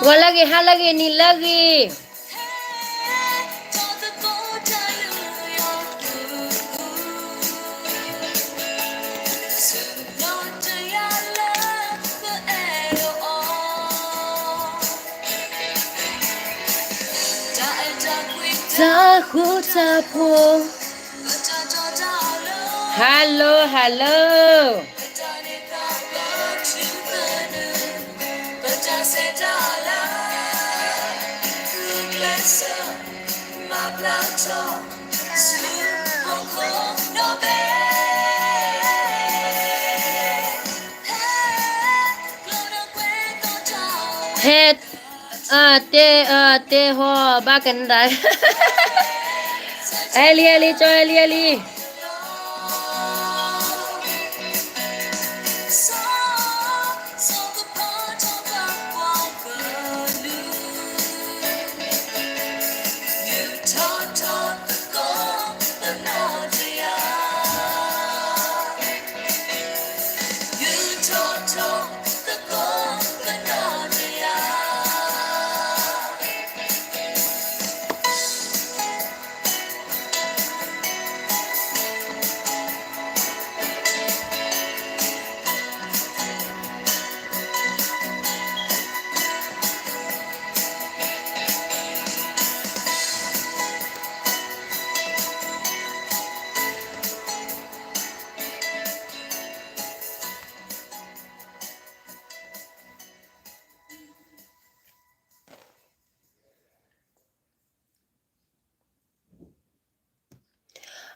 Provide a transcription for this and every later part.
ဂီၤလၢဂ့ၤ ဟါလၢဂ့ၤ နံၤလၢဂ့ၤ. တၢ်ဃူတၢ်ဖိး, hello hello. ဟဲ, တဲ, တဲဟီဘၣ်ကနဒါ, ဟဲလံ ဟဲလံ ကၠီ ဟဲလံ ဟဲလံ.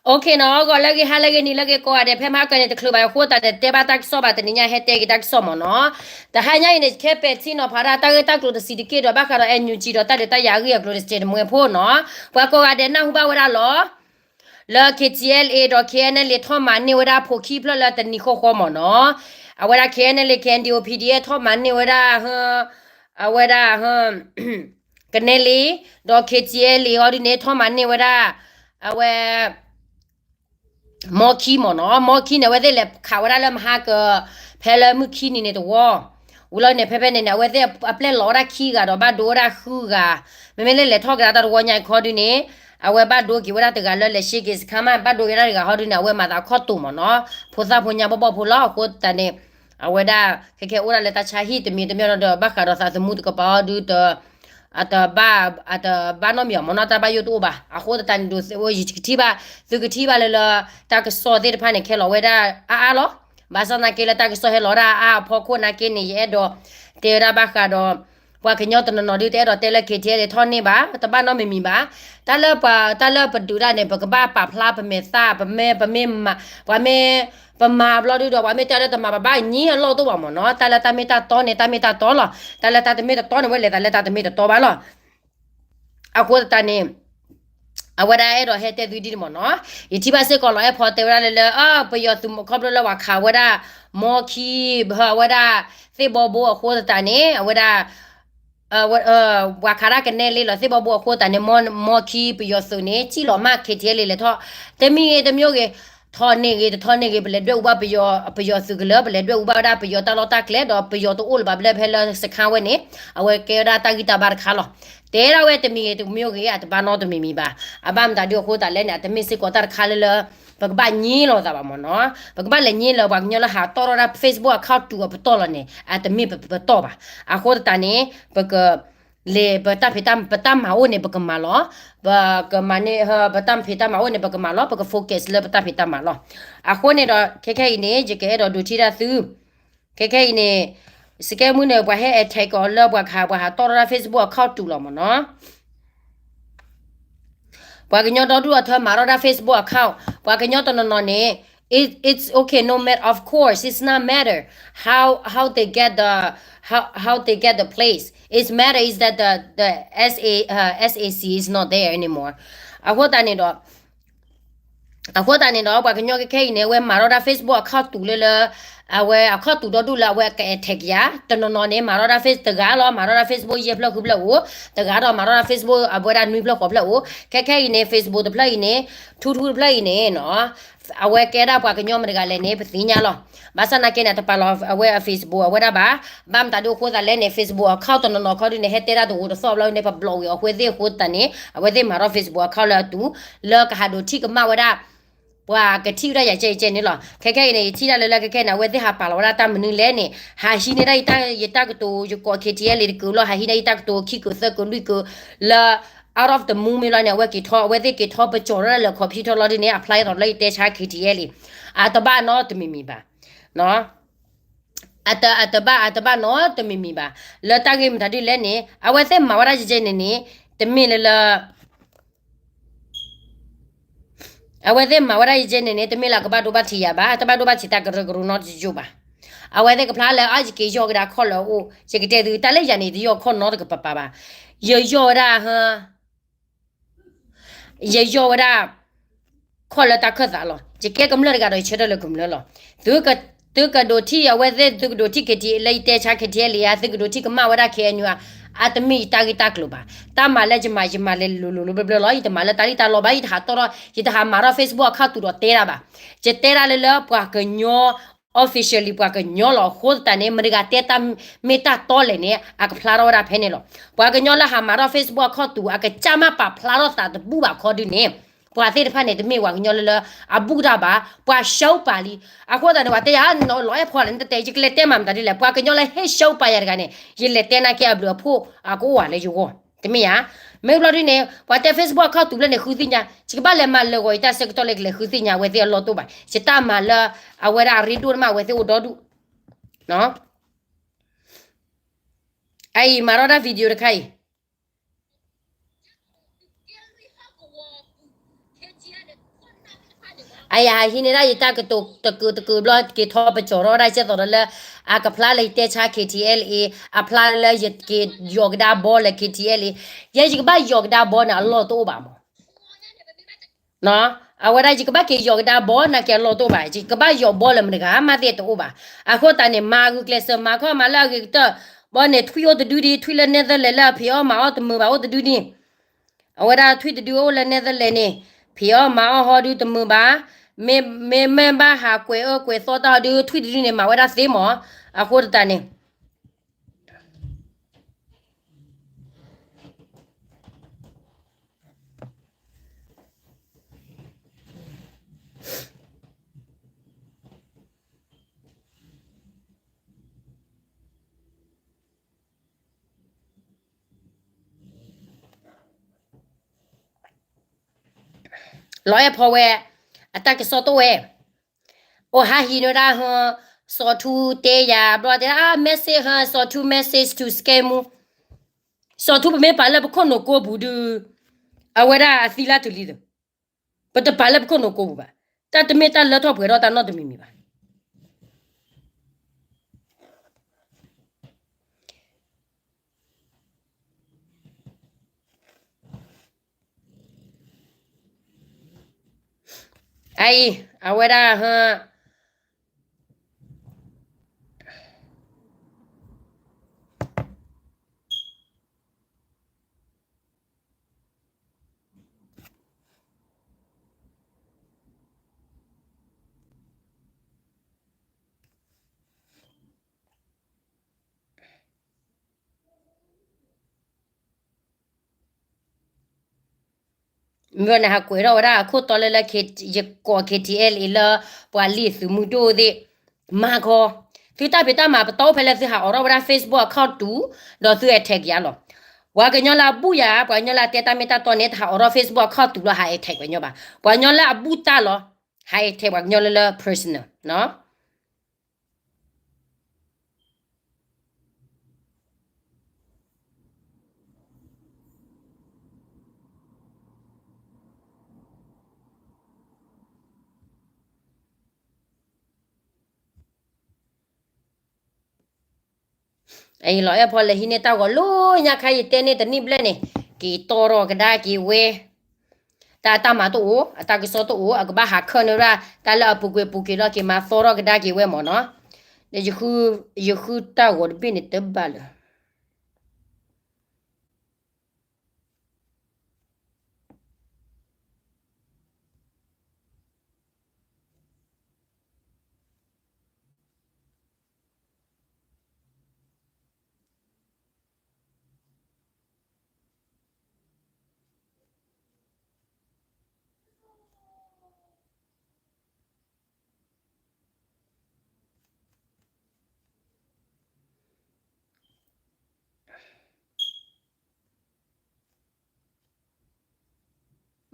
Okay နီၤ, ဂီၤလၢဂ့ၤ ဟါလၢဂ့ၤ နံၤလၢဂ့ၤ ကိးဂၤဒဲး ဖဲမဟါကၢန့ၣ် တချုးဘၣ်အဃိသတးဒီး တဲဘၣ်တၢ်ကစီၣ်ဘၣ် တနံၤညါ ဟဲတဲက့ၤတၢ်ကစီၣ်မ့ၢ်နီၤ. တဟါညါအံၤန့ၣ် ခဲပဲာ်ထံနီၤဖးဒၣ် တၢ်ဂ့ၢ်တၢ်ကျိၤတဆံးတက့ၢ်ဒီး ဘၣ်ဃးဒီး NUG ဒီးတၢ်ဒုးတၢ်ယၤအဂ့ၢ်အကျိၤတစဲးတမှဲဖိနီၤ. ပှၤကိးဂၤဒဲးနၢ်ဟူဘၣ်ဝဲဒၣ်လီၤ. လၢ KTLA ဒီး KNLA ထီၣ်မၤန့ၢ်ဝဲဒၣ်ဖိခံဖျၢၣ်လၢတနံၤဃီဃီမ့ၢ်နီၤ. အဝဲဒၣ် KNLA KNDO PDF ထီၣ်မၤန့ၢ်ဝဲဒၣ်, အဝဲဒၣ် ကနဲလံ, ဒီး KTLA အီၤဒုန့ၣ် ထီၣ်မၤန့ၢ်ဝဲဒၣ် အဝဲ မီခံမ့ၢ်နီၤ. မီခံန့ၣ် အဝဲသ့ၣ်လဲၤခးဝဲဒၣ်လၢမဟါကၢ ဖဲလၢမုၢ်ခံနံၤန့ၣ်တဝီ, ဝံၤလီၤန့ၣ် ဖဲဖဲန့ၣ်န့ၣ် အဝဲသ့ၣ်အပျဲၢ်လီၤဝဲဒၣ်ခံဂၤဒီး ဘၣ်ဒိဝဲဒၣ်ဃုဂၤ, မ့မ့ၢ်လၢလဲၤထီၣ်ကဒါတၢ်တဝီညါခီဒုန့ၣ် အဝဲဘၣ်ဒိက့ၤဝဲဒၣ်တဂၤလၢလဲၤရှဲက့ၤ စခါမး ဘၣ်ဒိက့ၤဝဲဒၣ်တဂၤဟီဒုန့ၣ် အဝဲမၤသးခီၣ်တိာ်မ့ၢ်နီၤ. ဖိသၣ်ဖိညါဘီၣ်ဘီၣ်ဖိလီၤ. အဃိသတးန့ၣ် အဝဲဒၣ် ခဲခဲအိၣ်ဒၣ်လၢတၢ်ဆါဟံၣ်တမံၤတမံၤဒီး ဘၣ်ဃးဒီးသးသမူတကပၤအီၤဒုတ အတဘၣ်, အတဘၣ်နီတမံၤအီၤမ့ၢ်နီၤ, တၢ်ဘၣ်ယိၣ်တအိၣ်ဘၣ်. အဃိသတးန့ၣ်ဒီး ယကထံၣ်ဘၣ်, သုကထံၣ်ဘၣ်လၢလၢ တၢ်ကစီၣ်သ့ၣ်တဖၣ်န့ၣ် ခဲလီၤဝဲဒၣ်အါအါလီၤ. ဘၣ်ဆၣ်သနာ်က့လၢတၢ်ကစီၣ်ဟဲလီၤဝဲဒၣ်အါအါအဖီခိၣ်နာ်က့န့ၣ် ယအဲၣ်ဒိးတဲဝဲဒၣ်ဘၣ်ဃးဒီး ပှၤကညီတနီၤနီၤဒုတအဲၣ်ဒိးတဲလၢ KTLA ထီၣ်န့ၢ်ဘၣ်, တဘၣ်နီတမံၤမံၤဘၣ်. တၢ်လၢပှၤ, တၢ်လၢပဒုးဒၣ်န့ၣ် ပကဘၣ်ပာ်ဖျါပမဲာ်သၣ်, ပမ့ၢ်, ပမ့ၢ်, ပှၤမ့ၢ် ပမၤဘျီဒုဒီး ပှၤမ့ၢ်တဲအီၤလၢတမၤဘၣ်ဘၣ် ညံအလီၢ်တအိၣ်ဘၣ်မ့ၢ်နီၤ. တၢ်လၢတၢ်မ့ၢ်တၢ်တီန့ၣ် တၢ်မ့ၢ်တၢ်တီလီၤ. တၢ်လၢတၢ်တမ့ၢ်တတီန့ၣ် ဝဲလဲၤသးလၢတၢ်တမ့ၢ်တတီဘၣ်လီၤ. အဃိသတးန့ၣ် အဝဲဒၣ်အဲၣ်ဒိးဟဲတဲသုဒ်န့ၣ်မ့ၢ်နီၤ. ယထံၣ်ဘၣ်စ့ၢ်ကီးလီၤအဲၣ်ဖီတဲဝဲဒၣ်လၢလၢ ပယီၤသုးမီၤခီဖျိလၢပှၤခးဝဲဒၣ် မီခံ, အဝဲဒၣ် သ့ၣ်ဘီဘိအဃိသတးန့ၣ် အဝဲဒၣ် ပှၤခးတၢ်ကနဲလ့လီၤသ့ၣ်ဘီဘိအဃိသတးန့ၣ် မ်ခံပယီၤသုးန့ၣ် စံၣ်လီၤမၢ် KTLA လဲၤထီၣ်, တမံၤဂ့ၤတမံၤဂ့ၤ, ထီၣ်န့ၢ်ဂ့ၤတထီၣ်န့ၢ်ဂ့ၤ ပလဲၤဒွဲၣ်အူဘၣ်ပယီၤသုးကလၢာ်, ပလဲၤဒွဲၣ်အူဘၣ်ဝဲဒၣ်ပယီၤတၢ်လီၢ်တၢ်ကျဲဒီး ပယီၤတအိၣ်လၢၤဘၣ်ဘျဲၣ်ဖဲလၢစခါဝဲန့ၣ်, အဝဲကဲဝဲဒၣ်တၢ်ဂံၢ်တၢ်ဘါတခါလီၤ. တဲဒၣ်ဝဲတမံၤဂ့ၤတမံၤဂ့ၤ အတဘၣ်နီတမံၤမံၤဘၣ်. အဘၣ်မတၤဒုအဃိသတးလဲၣ်န့ၣ် အတမ့ၢ်စ့ၢ်ကီးတၢ်တခါလၢလၢ ပကဘၣ်ငြင်းလီၤသးဘၣ်မ့ၢ်နီၤ. ပကဘၣ်လဲၤငြင်းလၢပှၤကညီလၢဟးတီၣ်ထီၣ်ဝဲဒၣ် Facebook account တူာ်အပတီၢ်လီၤန့ၣ် အတမ့ၢ်ပတီၢ်ဘၣ်. အဃိသတးန့ၣ် ပက လဲၤပတၢ်ဖံးတၢ် ပတၢ်မၤအိၣ်န့ၣ် ပကမၤလီၤ. ပကမၤန့ၢ် ပတၢ်ဖံးတၢ်မၤအိၣ်န့ၣ် ပကမၤလီၤ. ပက focus လၢပတၢ်ဖံးတၢ်မၤလီၤ. အဃိန့ၣ်ဒီး ခဲခဲအံၤန့ၣ် ယကအဲၣ်ဒိးဒုးထံၣ်ဒၣ်သု ခဲခဲအံၤန့ၣ် စကဲမုၢ်န့ၣ် ပှၤဟဲ attack အီၤလၢပှၤခး ပှၤဟးတီၣ်ထီၣ်ဒၣ် Facebook account တူာ်လီၤမ့ၢ်နီၤ. ပှၤကညီဒီဒူၣ်အထၢမၤထီၣ်ဒၣ် Facebook account ပှၤကညီတနီၤနီၤန့ၣ် it, it's okay, no matter, of course, it's not matter how, how they get the, how, how they get the place. It's matter is that the, the S A, uh, S A C is not there anymore. အဃိသတးန့ၣ်ဒီး အဃိသတးန့ၣ်ဒီး ပှၤကညီခဲခဲအံၤန့ၣ် အဝဲမၤထီၣ်ဒၣ် Facebook account တူာ်လၢလၢ အဝဲ account တူာ်ဒီဒူၣ်လၢအဝဲက attack ယၤ တနီၤနီၤန့ၣ် မၤထီၣ်ဒၣ် face တဂၤလီၤ မၤထီၣ်ဒၣ် Facebook ယဲၢ်ဖျၢၣ်ဃုဖျၢၣ်အိၣ်, တဂၤဒီးမၤထီၣ်ဒၣ် Facebook အဝဲဒၣ်နွံဖျၢၣ်ဃိးဖျၢၣ်အိၣ်, ခဲခဲအံၤန့ၣ် Facebook တဖျၢၣ်အံၤန့ၣ် ထူထူတဖျၢၣ်အံၤန့ၣ်နီၤ အဝဲကဲဒၣ်ပှၤကညီမတၤတဂၤလဲၣ်န့ၣ် ပသ့ၣ်ညါလီၤ. ဘၣ်ဆၣ်နာ်က့န့ၣ် တပာ်လီၤအဝဲအ Facebook အဝဲဒၣ်ဘၣ်. ဘၣ်မတၤဒုအဃိသတးလဲၣ်န့ၣ် Facebook account တနီၤနီၤခီဒုန့ၣ် ဟဲတဲဒၣ်တဂိာ်တသီၣ်ဘျီန့ၣ် ပ block ဝံၤအီၤဃိသ့ၣ်အဃိသတးန့ၣ် အဝဲသ့ၣ်မၤထီၣ် Facebook account လၢအတူာ် လၢကဟးဒိးထံၣ်ကမၣ်ဝဲဒၣ် ပှၤကထံၣ်ဝဲဒၣ်ယၤကဲကဲန့ၣ်လီၤ. ခဲခဲအံၤန့ၣ် ယထံၣ်ဒၣ်လၢလၢခဲခဲန့ၣ် အဝဲသ့ၣ်ဟးပာ်လီၤဝဲဒၣ်တၢ်မနုၤလဲၣ်န့ၣ် ဟးဟံးန့ၢ်ဒၣ်ယတၢ်ကတိၤ ယကိး KTLA တကုာ်လီၤ ဟးဟံးန့ၢ်ယတၢ်ကတိၤခံကုာ်သၢကုာ်လွံၢ်ကုာ် လၢ out of the moon မ့ၢ်လီၤန့ၣ် အဝဲက့ၤထီၣ် အဝဲသ့ၣ်က့ၤထီၣ်ပကၠီၤထီၣ်လၢ computer လီၤဒုန့ၣ် အဖျါထီၣ်လၢယတဲဆါ KTLA အတဘၣ်နီတမံၤမံၤဘၣ်. အတ အတဘၣ် အတဘၣ်နီတမံၤမံၤဘၣ်. လၢတၢ်ဂ့ၢ်မတၤဒုလဲၣ်န့ၣ် အဝဲသ့ၣ်မၤဝဲဒၣ်ယဲကဲန့ၣ်န့ၣ် တမ့ၢ်လၢလၢ အဝဲသ့ၣ်မၤဝဲဒၣ်ယဲကဲန့ၣ်န့ၣ် တမ့ၢ်လၢအကဘၣ်ဒိဘၣ်ထံးယၤဘၣ်, တဘၣ်ဒိဘၣ်ထံးတၢ်ကရၢကရိနီတယိာ်ဘၣ်. အဝဲသ့ၣ်ကဖျါလၢ အါ ယက့ၤယီၢ်ကဒါခီၣ်လၢအအိၣ်, ယကတဲသု တၢ်လၢယၤန့ၣ် တယီၢ်ခီၣ်နီတကပၤပၤဘၣ်. ယယီၢ်ဝဲဒၣ် ယယီၢ်ဝဲဒၣ် ခီၣ်လၢတၢ်ခၢၣ်သးလီၤ. ယကဲကမျၢၢ်တဂၤဒီး ယဆၢထၢၣ်လၢကမျၢၢ်လီၤ. သုက သုကဒိးထံၣ်အဝဲသ့ၣ် သုကဒိးထံၣ် KTLA လၢယတဲဆါ KTLA ဧါ, သုကဒိးထံၣ်ကမၣ်ဝဲဒၣ် KNU ဧါ, အတမ့ၢ်ယတၢ်ဂ့ၢ်တၢ်ကျိၤဘၣ်. တၢ်မၤလၢယမၤ ယမၤလဲၤလိၤလိၤဘျၢဘျၢလီၤ. ယတမၤလၢတၢ်လံၣ်တၢ်လီဘၣ်, ယတဟးတီၣ်ထီၣ် ယတဟးမၤထီၣ် Facebook account တူာ်ဒီးတဲဒၣ်ဘၣ်. ယတဲဒၣ်လၢလၢပှၤကညီ officially ပှၤကညီလီၤ. အဃိသတးန့ၣ် မတၤတဂၤတဲတၢ်မ့ၢ်တၢ်တီလဲၣ်န့ၣ် အကဖျါထီၣ်ဝဲဒၣ်ဖဲန့ၣ်လီၤ. ပှၤကညီလၢဟးမၤထီၣ် Facebook account တူာ် အကစၢ်မ့ၢ်ပာ်ဖျါထီၣ်သးတဘူၣ်ဘၣ်ခီဒုန့ၣ် ပှၤသ့ၣ်တဖၣ်န့ၣ် တမ့ၢ်ပှၤကညီလၢလၢ အဘူၣ်တၢ်ဘၣ်, ပှၤရှုံးပာ်လံ. အဃိသတးန့ၣ် ပှၤတဲယၤ လီၤအဲၣ်ဖီလဲၣ် နတတဲ ယကလဲၤတဲမးမတၤဒ်လဲၣ်, ပှၤကညီလၢဟ့ၣ်ရှုံးပာ်ယၤတဂၤန့ၣ် ယလဲၤတဲနာ်က့အဘျုးအဖှိၣ် အကအိၣ်ဝဲလၢယဂီၢ် တမ့ၢ်ဧါ. မ့ၢ်ဘျီဒ်န့ၣ် ပှၤတဲ Facebook account တူာ်ဘျဲၣ်န့ၣ် ဃုသ့ၣ်ညါ, ယကဘၣ်လဲၤမၤလၢာ်ဂီၤယတၢ်ဆၢကတီၢ်လၢယကလဲၤဃုသ့ၣ်ညါ အဝဲသ့ၣ်အလီၢ်တအိၣ်ဘၣ်. ယတၢ်မၤလၢ အဝဲဒၣ်အရ့ဒိၣ်တမး အဝဲသ့ၣ်အိၣ်ဒီဒူၣ် အအံၤမၤထီၣ်တၢ် video တခါအံၤ အယဟးဟံးန့ၢ်ဒၣ်ယတၢ်ကတိၤတကုာ်တကုာ်ဘျီ က့ၤထီၣ်ပကၠီၤထီၣ်ဝဲဒၣ် ကဲသိးဒီးလၢ အကဖျါလၢယတဲဆါ KTLA, အဖျါလၢယက့ၤယီၤကဒါဘီလၢ KTLA, ယဲယကဘၣ်ယီၤကဒါဘီန့ၣ် အလီၢ်တအိၣ်ဘၣ်မး အဝဲဒၣ်ယကဘၣ်က့ၤယီၤကဒါဘီ နာ်က့အလီၢ်တအိၣ်ဘၣ်, ယကဘၣ်ယီၤဘီလၢမတဂၤမးသ့ၣ်တအိၣ်ဘၣ်. အဃိသတးန့ၣ် မၤဂုာ်ကျဲးစၢးမၤခီမၤလၢအဂ့ၤကတၢၢ်, ဘီန့ၣ် ထွံၣ်အိၣ်တဒုဒံး, ထွံၣ်လၢ Netherlands လၢအဖံးအီၣ်မၤအီၣ်တမုာ်ဘၣ်အိၣ်တဒုဒံး, အဝဲဒၣ်ထွံၣ်တဒုအိၣ်လၢ Netherlands န့ၣ် ဖံးအီၣ်မၤအီၣ်ဟီဒုတမုာ်ဘၣ်, မ့မ့ၢ်ဘၣ်ဟးကွဲးအၢကွဲးသီတၢ်ဟီဒု ထွံၣ်တဒုန့ၣ် မၤဝဲဒၣ်သ့မး, အဃိသတးန့ၣ် လီၤအဲၣ်ဖီဝဲ အတၢ်ကစီၣ်တအိၣ်ဝဲ, အိၣ်ဟးဟံးန့ၢ်ဝဲဒၣ်ဟၢ စီၤထူတဲယၤဘျီတဲဒၣ် message ဟၢ စီၤထူ message to scammer, စီၤထူပမ့ၢ်ပာ်လၢပခိၣ်နူာ်ကိးပူၤဒုး အဝဲဒၣ်အသံလၢတုၤလံဒီး ပတပာ်လၢပခိၣ်နူာ်ကိးပူၤဘၣ်, တၢ်တမ့ၢ်တၢ်လၢထီၣ်ပှဲၤထီၣ်တၢ်နီတမံၤမံၤဘၣ်. အအံၤ အဝဲဒၣ်ဟၢ မ့ၢ်နဟးကွဲးထီၣ်ဝဲဒၣ်အခိၣ်တီလၢလၢ ယကိး K T L A လၢ ပှၤလံာ်သုးမုၢ်ဒိၣ်သ့ၣ် မၤခီ, သုတၢ်ဖံးတၢ်မၤပတီၢ်အိၣ်ဖဲလၢသုဟးအိးထီၣ်ဝဲဒၣ် Facebook account တူာ်, ဒီးသု attack ယၤလီၤ. ပှၤကညီလၢအဘူၣ်ယၤ ပှၤကညီလၢအတဲတၢ်မ့ၢ်တၢ်တီန့ၣ် တဟးအိးထီၣ် Facebook account တူာ်လီၤ ဟး attack ပှၤကညီဘၣ်. ပှၤကညီလၢအဘူၣ်တၢ်လီၤ ဟး attack ပှၤကညီလၢလၢ personal နီၤ. လီၤအဲၣ်ဖီလဲၤဟံးန့ၢ်တၢ်ဂီၤလၢညါခါ ယတဲန့ၢ်တနံၣ်ဘျဲၣ်န့ၣ် က့ၤတီထီၣ်ကဒါက့ၤဝဲ, တၢ်တၢ်မၤတအိၣ် အတၢ်ကစီၣ်တအိၣ် အကဘၣ်ဟးခၢၣ်န့ၢ်ဝဲဒၣ် တၢ်လၢအပူၤကွံာ်ပူၤကွံာ်လီၤ က့ၤမၤသီထီၣ်ကဒါက့ၤဝဲမ့ၢ်နီၤ. ဒီးယဃုတၢ်ဂီၤတဘ့ၣ်န့ၣ်တဘၣ်လ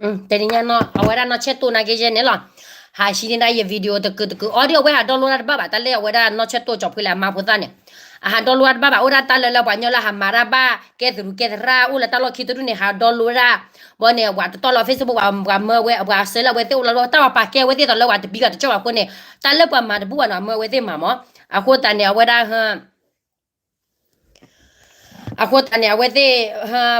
ၢ တနံၤညါနီၤ အဝဲဒၣ်နီၢ်ဆဲၣ်တိၢ်နာ်က့ယဲန့ၣ်လီၤ. ဟးဟံးန့ၢ်ဒၣ်ယ video တကုာ်တကုာ် audio အဝဲဟး download တၢ်တဘၣ်ဘၣ် တၢ်လၢအဝဲဒၣ်နီၢ်ဆဲၣ်တိၢ်ကၠီၤဖှံလၢအမါဖိသၣ်န့ၣ် အဟး download တၢ်တဘၣ်ဘၣ် အိၣ်ဒၣ်တၢ်လၢလၢပှၤကညီလၢဟးမၤတၢ်ဘၣ် ကဲသရူးကဲသရၣ် အိၣ်လၢတၢ်လီၢ်ခံတဒူၣ်န့ၣ် ဟး download ဝဲဒၣ် ဘီန့ၣ် ပှၤတတီၢ်လၢ Facebook ပှၤမၢဝဲ ပှၤဆှၢလၢအဝဲသ့ၣ်အိၣ်လီၤ တၢ်ပှၤပာ်ကဲဝဲသ့ၣ်ဒီးလၢပှၤတဘံဂၤတကၠီၣ်ဘၣ်အဃိန့ၣ် တၢ်လၢပှၤမၤတဘူၣ်ဘၣ်နီၤ အမၢဝဲသ့ၣ်မၤမၢ်. အဃိသတးန့ၣ် အဝဲဒၣ် အဃိသတးန့ၣ် အဝဲသ့ၣ်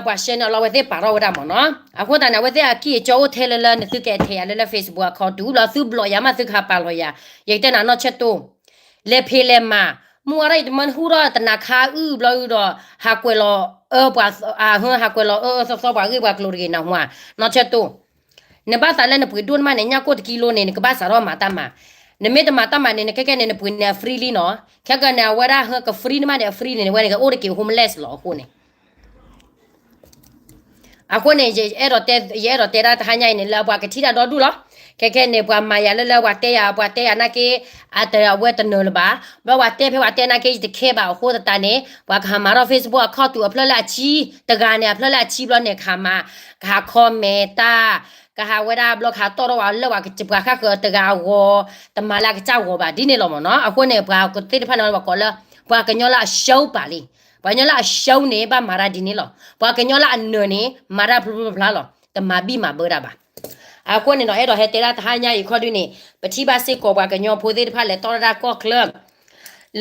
ပှၤဆှၢန့ၢ်အီၤလီၤ အဝဲသ့ၣ်ပာ်ထီၣ်ဝဲဒၣ်မ့ၢ်နီၤ. အဃိသတးန့ၣ် အဝဲသ့ၣ်အကံၢ်အကၠီအိၣ်ထဲလၢလၢ နသုက attack ယၤလၢလၢ Facebook account တူာ်ဘျီ သုဘျီၣ်ယၤမး သုကဟးပာ်လီၤယၤ. ယကတဲနၤနီၢ်ဆဲၣ်တိၢ် လဲၤဖံးလဲၤမၤ မုၢ်အီၣ်ထီၣ် ယတမၢနဟူထီၣ် တနၤခါအုၣ်ဘျီအုၣ်ဒီး ဟးကွဲးလီၤအၢပှၤ ဟးကွဲးလီၤအၢအၢသီသီပှၤဂ့ၢ်ပှၤကျိၤတဂ့ၤနၢ်ဟူဧါ နီၢ်ဆဲၣ်တိၢ် နဘၣ်သးလၢနပှ့ၤဒိၣ်န့ၢ်မးန့ၣ် ညၣ်ကိၢ်တကံလိန့ၣ် နကဘၣ်စးထီၣ်မၤတၢ်မၤ. နမ့ၢ်တမၤတၢ်မၤန့ၣ် နခဲကဲန့ၣ် နပှ့ၤန့ၣ်အ free လံနီၤ. ခဲကဲန့ၣ် အဝဲဒၣ်ဟၢက free န့ၢ်မးန့ၣ် အ free န့ၣ် နဝဲန့ၣ် ကအိၣ်တက့ၤ homeless လီၤအဃိန့ၣ် အဃိန့ၣ် ယအဲၣ်ဒိးတဲဒၣ်တဟါညါအံၤန့ၣ် လၢပှၤကထံၣ်တၢ်ဒီဒူၣ်လီၤ. ခဲကဲန့ၣ် ပှၤမၤယၤလၢလၢပှၤတဲယၤ ပှၤတဲယၤနာ်က့ အတဝဲတနၢၤလၢၤဘၣ်. ဘျီပှၤတဲဖဲပှၤတဲနာ်က့ ယတခဲဘၣ်အဃိသတးန့ၣ် ပှၤကဟးမၤထီၣ် Facebook account တူာ်အဖျၢၣ်လၢအဆံ တဂၤန့ၣ် အဖျၢၣ်လၢအဆံဘျီန့ၣ် ကဟးမၤ ကဟး comment တၢ် ကဟးဝဲဒၣ်ဘျီ ကဟးတီၣ်ထီၣ်ဝဲလၢပှၤကပှၤဃၣ်ဃၢၤတဂၤအဂီၢ် တမၤလၢအကစၢ်ဂီၤဘၣ်ဒ်န့ၣ်လီၤမ့ၢ်နီၤ. အဃိန့ၣ် ပှၤသ့ၣ်တဖၣ်န့ၣ် ပှၤကိးလၢ ပှၤကညီလၢအ show ပာ်လံ. ပှၤကညီလၢအ show န့ၣ် ဘၣ်မၤတၢ်ဒ်န့ၣ်လီၤ. ပှၤကညီလၢအနၢၤန့ၣ် မၤတၢ်ဖျိဖျိဖျါဖျါလီၤ. တမၤဘံၣ်မၤဘၢတၢ်ဘၣ်. အဃိန့ၣ်နီၤ အဲၣ်ဒိးဟဲတဲဒၣ်တဟါညါအံၤခီဒုန့ၣ် ပထံၣ်ဘၣ်စ့ၢ်ကီးပှၤကညီဖိသ့ၣ်တဖၣ်လဲၤတီၣ်ထီၣ်တၢ်ကီၢ်ချၢ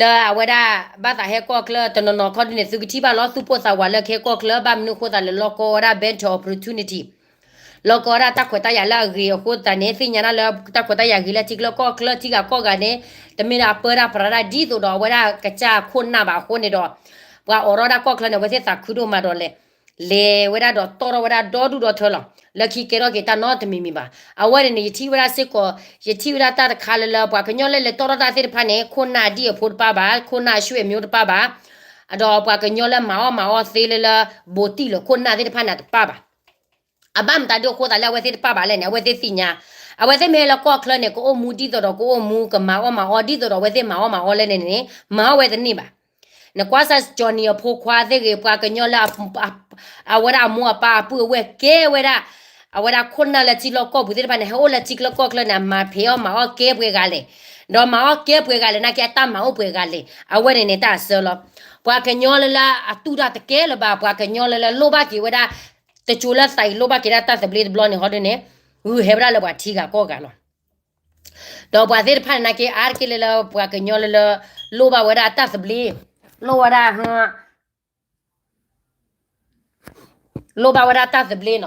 လၢအဝဲဒၣ် ဘၣ်သးဟဲကီၢ်ချၢတနီၤနီၤခီဒုန့ၣ် သုကထံၣ်ဘၣ်လီၤ သူၣ်ပိၢ်သးဝးလၢကဟဲကီၢ်ချၢ ဘၣ်မနုၤအဃိသတးလဲၣ် လီၢ်ကီဝဲဒၣ် better opportunity လီၢ်ကီဝဲဒၣ်တၢ်ခွဲးတၢ်ယာ်လၢအဂ့ၤအဃိသတးန့ၣ် သ့ၣ်ညါဒၣ်လၢတၢ်ခွဲးတၢ်ယာ်ဂ့ၤလၢထံချၢကီၢ်ချၢ ထံဂၤကီၢ်ဂၤန့ၣ် တမ့ၢ်ဒၣ်အပၢတၢ်ပြးတၢ်ဒ်သိးဒီးအဝဲဒၣ်ကစၢ်ခိၣ်နၢ်ဘၣ်အဃိန့ၣ်ဒီး ပှၤအိးထီၣ်ဒၣ်ကီၢ်ချၢန့ၣ် အဝဲသ့ၣ်သးခုဒိၣ်မးဒီးလဲၤ လဲၤဝဲဒၣ်ဒီးတီၣ်ထီၣ်ဝဲဒၣ်ဒီဒူၣ်ဒီထၢလီၤ. လၢခံကဲထီၣ်က့ၤတၢ်နီတမံၤမံၤဘၣ်. အဝဲန့ၣ်န့ၣ် ယထံၣ်ဝဲဒၣ်စ့ၢ်ကီး ယထံၣ်ဝဲဒၣ်တၢ်တခါလၢလၢ ပှၤကညီလၢလဲၤတီၣ်ထီၣ်တၢ်သ့ၣ်တဖၣ်န့ၣ် ခိၣ်နၢ်အဒံၣ်အဖိတပၣ်ဘၣ်, ခိၣ်နၢ်အဆွေမျိုးတပၣ်ဘၣ်, ဒီးပှၤကညီလၢမၤအီၣ်မၤအီသ့လၢလၢ ဘိးတံၢ်လၢခိၣ်နၢ်သ့ၣ်တဖၣ်န့ၣ်တပၣ်ဘၣ်. အဘၣ်မတၤဒ်အဃိသတးလၢအဝဲသ့ၣ်တပၣ်ဘၣ်လဲၣ်န့ၣ် အဝဲသ့ၣ်သ့ၣ်ညါ, အဝဲသ့ၣ်မ့ၢ်ဟဲလၢကီၢ်ချၢန့ၣ် ကအိၣ်မူဒ်သိးဒီးကအိၣ်မူ ကမၤအီၣ်မၤအီဒ်သိးဒီးအဝဲသ့ၣ်မၤအီၣ်မၤအီလဲၣ်န့ၣ်န့ၣ် မၤအီၣ်ဝဲတန့ၢ်ဘၣ်. နကွၢ်စၢ် Johnny အဖိခွါသ့ၣ်ဂ့ၤ ပှၤကညီလၢ အဝဲဒၣ်အမိၢ်အပၢ်အပုၢ်အဝဲၢ်ကဲဝဲဒၣ် အဝဲဒၣ်ခိၣ်နၢ်လၢထံလီၢ်ကီၢ်ပူၤသ့ၣ်တဖၣ်န့ၣ် ဟဲအိၣ်လၢထံချၢကီၢ်ချၢန့ၣ် အမၤဖံးအီၣ်မၤအီၣ်ကဲပှဲၤဂၤလဲၣ်, ဒီးမၤအီၣ်ကဲပှဲၤဂၤလဲၣ် နာ်က့အတၢ်မၤအိၣ်ပှဲၤဂၤလဲၣ် အဝဲန့ၣ်န့ၣ်တၢ်အဆၢလီၤ. ပှၤကညီလၢလၢအတူၢ်တၢ်တကဲလၢၤဘၣ် ပှၤကညီလၢလၢလိၣ်ဘၣ်က့ၤဝဲဒၣ် တစိၤလၢသးအံၤလိၣ်ဘၣ်က့ၤဒၣ်တၢ်သဘျ့တဘျီန့ၣ် ဟီဒုန့ၣ် ဂုာ်ဟဲဝဲဒၣ်လၢပှၤထံဂၤကီၢ်ဂၤလီၤ. ဒီးပှၤသ့ၣ်တဖၣ်န့ၣ် နာ်က့အါတက့ၢ်လၢလၢပှၤကညီလၢလၢ လိၣ်ဘၣ်ဝဲဒၣ်တၢ်သဘျ့, လိၣ်ဝဲဒၣ် လိၣ်ဘၣ်ဝဲဒၣ်တၢ်သဘျ့နီၤ,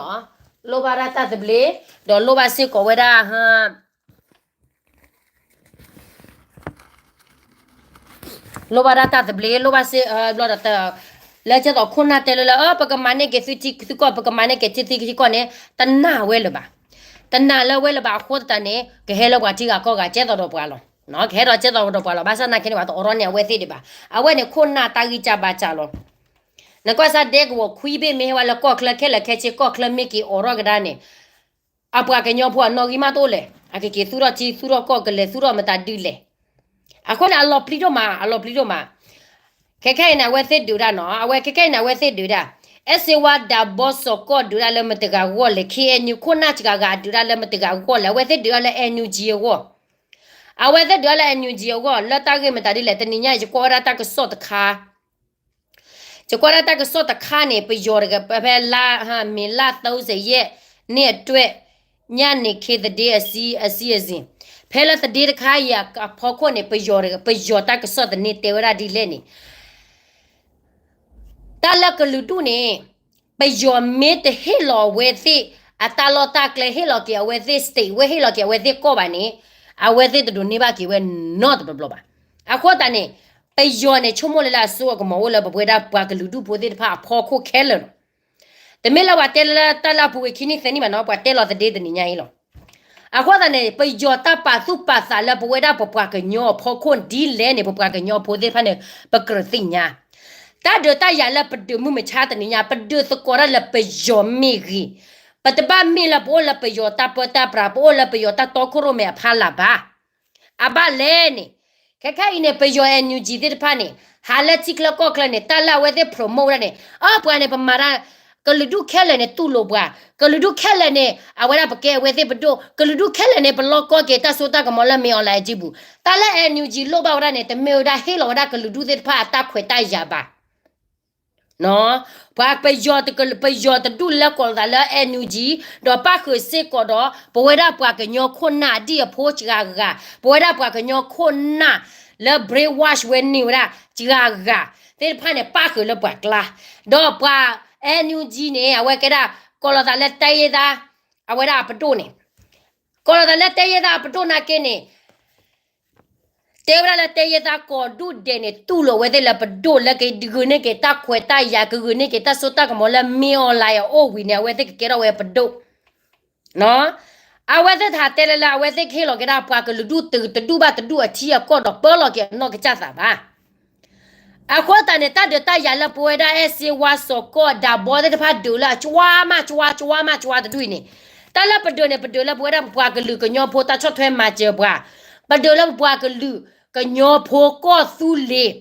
လိၣ်ဘၣ်ဒၣ်တၢ်သဘျ့, ဒီးလိၣ်ဘၣ်စ့ၢ်ကီးဝဲဒၣ် လိၣ်ဘၣ်ဒၣ်တၢ်သဘျ့ လိၣ်ဘၣ်စ့ၢ် ဘျီဒီး လၢကဲသိးခိၣ်နၢ်တဲလၢလၢ အၢ ပကမၤန့ၢ်က့ၤသုထံသုကီၢ် ပကမၤန့ၢ်က့ၤသုထံသုကီၢ်န့ၣ် တနာ်ဝဲလၢၤဘၣ်, တနာ်လၢဝဲလၢၤဘၣ်အဃိသတးန့ၣ် ကဟဲလၢပှၤထံဂၤကီၢ်ဂၤကဲသိးဒီးပှၤလီၤ, ကဟဲဒီးကဲသိးဒီးပှၤလီၤ. ဘၣ်ဆၣ်နာ်က့န့ၣ် ပှၤတအိးထီၣ်န့ၢ်အဝဲသ့ၣ်ဒံးဘၣ်, အဝဲန့ၣ်ခိၣ်နၢ်တၢ်ဂံၢ်စၢ်ဘါစၢ်လီၤ. နကွၢ်စၢ်ဒဲကဝီၤခွံဘ့ၣ်မ့ၢ်ဟဲဝဲလၢကီၢ်ချၢခဲလၢာ်ခဲဆ့ ကီၢ်ချၢမ့ၢ်က့ၤအိးထီၣ်ကဒါန့ၣ် အပှၤကညီဖိအနီၣ်ဂံၢ်မးတအိၣ်လဲၣ်, အကက့ၤသူၣ်ထီၣ်ထံသူၣ်ထီၣ်ကီၢ် ကလဲၤသူၣ်ထီၣ်မတၤဒုလဲၣ်. အဃိန့ၣ် အလီၤပျံၤဒိၣ်မး, အလီၤပျံၤဒိၣ်မး. ခဲခဲအံၤန့ၣ် အဝဲသ့ၣ်ဒုးဒၣ်နီၤ, အဝဲခဲခဲအံၤန့ၣ် အဝဲသ့ၣ်ဒုးဒၣ်, အဲၣ်စ့ဝါဒးဘီစီၤကီၢ်ဒုးဒၣ်လၢမတဂၤအဂီၢ်လဲၣ်, ခ့ၣ်အဲၣ်ယူၣ်ခိၣ်နၢ်စှၤဂၤဒုးဒၣ်လၢမတဂၤအဂီၢ်လဲၣ်, အဝဲသ့ၣ်ဒုးဒၣ်လၢ NUG အဂီၢ်. အဝဲသ့ၣ်ဒုးဒၣ်လၢ NUG အဂီၢ် လၢတၢ်ဂ့ၢ်မတၤဒ်လဲၣ်, တနံၤညါအံၤ ယကွၢ်ဝဲဒၣ်တၢ်ကစီၣ်တခါ ယကွၢ်ဒၣ်တၢ်ကစီၣ်တခါန့ၣ် ပယီၤတဂၤ ဖဲလါ မ့ၤလါ သၢဆံယဲၢ် န့ၣ်အတွဲ ညၣ်န့ၣ်ခ့သဒ့အစံ အစံအစံ, ဖဲလၢသဒ့တခါအံၤအဖီခိၣ်န့ၣ် ပယီၤတဂၤ ပယီၤတၢ်ကစီၣ်သန့တဲဝဲဒၣ်ဒ်လဲၣ်န့ၣ် တၢ်လၢကလုာ်ဒူၣ်န့ၣ် ပယီၤမ့ၢ်တဟ့ၣ်လီၤအဝဲသ့ၣ် အတၢ်လီၢ်တၢ်ကျဲ ဟ့ၣ်လီၤက့ၤအဝဲသ့ၣ် state ဝဲ ဟ့ၣ်လီၤက့ၤအဝဲသ့ၣ်ကီၢ်ဘၣ်န့ၣ် အဝဲသ့ၣ်တဒိးန့ၢ်ဘၣ်က့ၤဝဲနီတဘျီဘျီဘၣ်. အဃိသတးန့ၣ် ပယီၤန့ၣ် ဆိကမိၣ်လၢလၢအစိအကမီၤအိၣ်လၢပဝဲဒၣ်ပှၤကလုာ်ဒူၣ်ဖိသ့ၣ်တဖၣ်အဖီခိၣ်ခဲလၢာ်လီၤ. တမ့ၢ်လၢပှၤတဲလၢတၢ်လၢအပူၤကွံာ်ခံနံၣ်သၢနံၣ်ဘၣ်နီၤ, ပှၤတဲလီၤသဒ့တနံၤညါအံၤလီၤ. အဃိသတးန့ၣ် ပယီၤတၢ်ပာ်သူၣ်ပာ်သးလၢပဝဲဒၣ်ပပှၤကညီအဖီခိၣ်ဒ်လဲၣ်န့ၣ် ပပှၤကညီဖိသ့ၣ်တဖၣ်န့ၣ် ပကြၢးသ့ၣ်ညါ တၢ်ဒုးတၢ်ယၤလၢပဒုးမုၢ်မဆါတနံၤညါ ပဒုးသကိးတၢ်လၢပယီၤမ့ၢ်ဂ့ၤ, ပတဘၣ်မ့ၢ်လၢပအိၣ်လၢပယီၤတၢ်ပၢတၢ်ပြး ပအိၣ်လၢပယီၤတၢ်တီခိၣ်ရိၣ်မဲအဖီလာ်ဘၣ်. အဘၣ်လဲၣ်န့ၣ် ခဲခဲအံၤန့ၣ် ပယီၤ NUG သ့ၣ်တဖၣ်န့ၣ် ဟးလၢထံချၢကီၢ်ချၢန့ၣ် တၢ်လၢအဝဲသ့ၣ် promote ဝဲဒၣ်န့ၣ် အပှၤန့ၣ် ပမၤတၢ် ကလုာ်ဒူၣ်ခဲလၢာ်န့ၣ် တူၢ်လိာ်ပှၤ, ကလုာ်ဒူၣ်ခဲလၢာ်န့ၣ် အဝဲဒၣ်ပကဲအဝဲသ့ၣ်ပဒိၣ်, ကလုာ်ဒူၣ်ခဲလၢာ်န့ၣ် ပလီၢ်ကီက့ၤတၢ်စိတၢ်ကမီၤလၢမ့ၢ် online အစုပူၤ. တၢ်လၢ NUG လိၣ်ဘၣ်ဝဲဒၣ်န့ၣ် တမ့ၢ်ဝဲဒၣ်ဟ့ၣ်လီၤဝဲဒၣ်ကလုာ်ဒူၣ်သ့ၣ်တဖၣ်အတၢ်ခွဲးတၢ်ယာ်ဘၣ်. ပှၤပယီၤတကလုာ် ပယီၤတဒူၣ်လၢကိးလိာ်သးလၢ NUG ဒီးပၣ်ဃုာ်စ့ၢ်ကီးဒီး ပဝဲဒၣ်ပှၤကညီခိၣ်နၢ်အဒံၣ်အဖိစှၤဂၤ, ပဝဲဒၣ်ပှၤကညီခိၣ်နၢ်လၢ brainwash ဝဲန့ၢ်ဝဲဒၣ်စှၤဂၤသ့ၣ်တဖၣ်န့ၣ် ပၣ်ဃုာ်လၢပှၤကျါ, ဒီးပှၤ NUG န့ၣ် အဝဲကဲဒၣ် ကိးလိာ်သးလၢတၢ်ယဲၢ်သး အဝဲဒၣ်အပဒိၣ်န့ၣ် ကိးလိာ်သးလၢတၢ်ယဲၢ်သးအပဒိၣ်နာ်က့န့ၣ် တဲဝဲဒၣ်လၢတၢ်ယဲၢ်သးကိးဒူၣ်ဒဲးန့ၣ် တူၢ်လိာ်ဝဲသ့ၣ်လၢပဒိၣ်လၢကဂုာ်န့ၢ်က့ၤ တၢ်ခွဲးတၢ်ယာ် ကဂုာ်န့ၢ်က့ၤတၢ်စိတၢ်ကမီၤလၢမ့ၢ် online အအိၣ်ဝံၤန့ၣ် အဝဲသ့ၣ်ကကဲထီၣ်ဝဲပဒိၣ် အဝဲသ့ၣ်တဟးတဲလၢလၢ အဝဲသ့ၣ်ကဟ့ၣ်လီၤက့ၤဒၣ်ပှၤကလုာ်ဒူၣ်တဒူၣ်ဘၣ်တဒူၣ်အထံအကီၢ်ဒီးပၢလီၤက့ၤအနီၢ်ကစၢ်သးဘၣ်. အဃိသတးန့ၣ် တၢ်ဒုးတၢ်ယၤလၢပဝဲဒၣ်အဲၣ်စ့ဝါစီၤကီၢ်ဒးဘီသ့ၣ်တဖၣ်ဒုးလၢအကၠွါမးကၠွါ ကၠွါမးကၠွါတဒူၣ်အံၤန့ၣ် တၢ်လၢပဒုးန့ၣ် ပဒုးလၢပဝဲဒၣ်ပပှၤကလုာ်ကညီဖိတၢ်ဆီၣ်ထွဲမၤစၢၤပှၤ, ပဒုးလၢပပှၤကလုာ်ကညီဖိကီၢ်သူလ့ၤ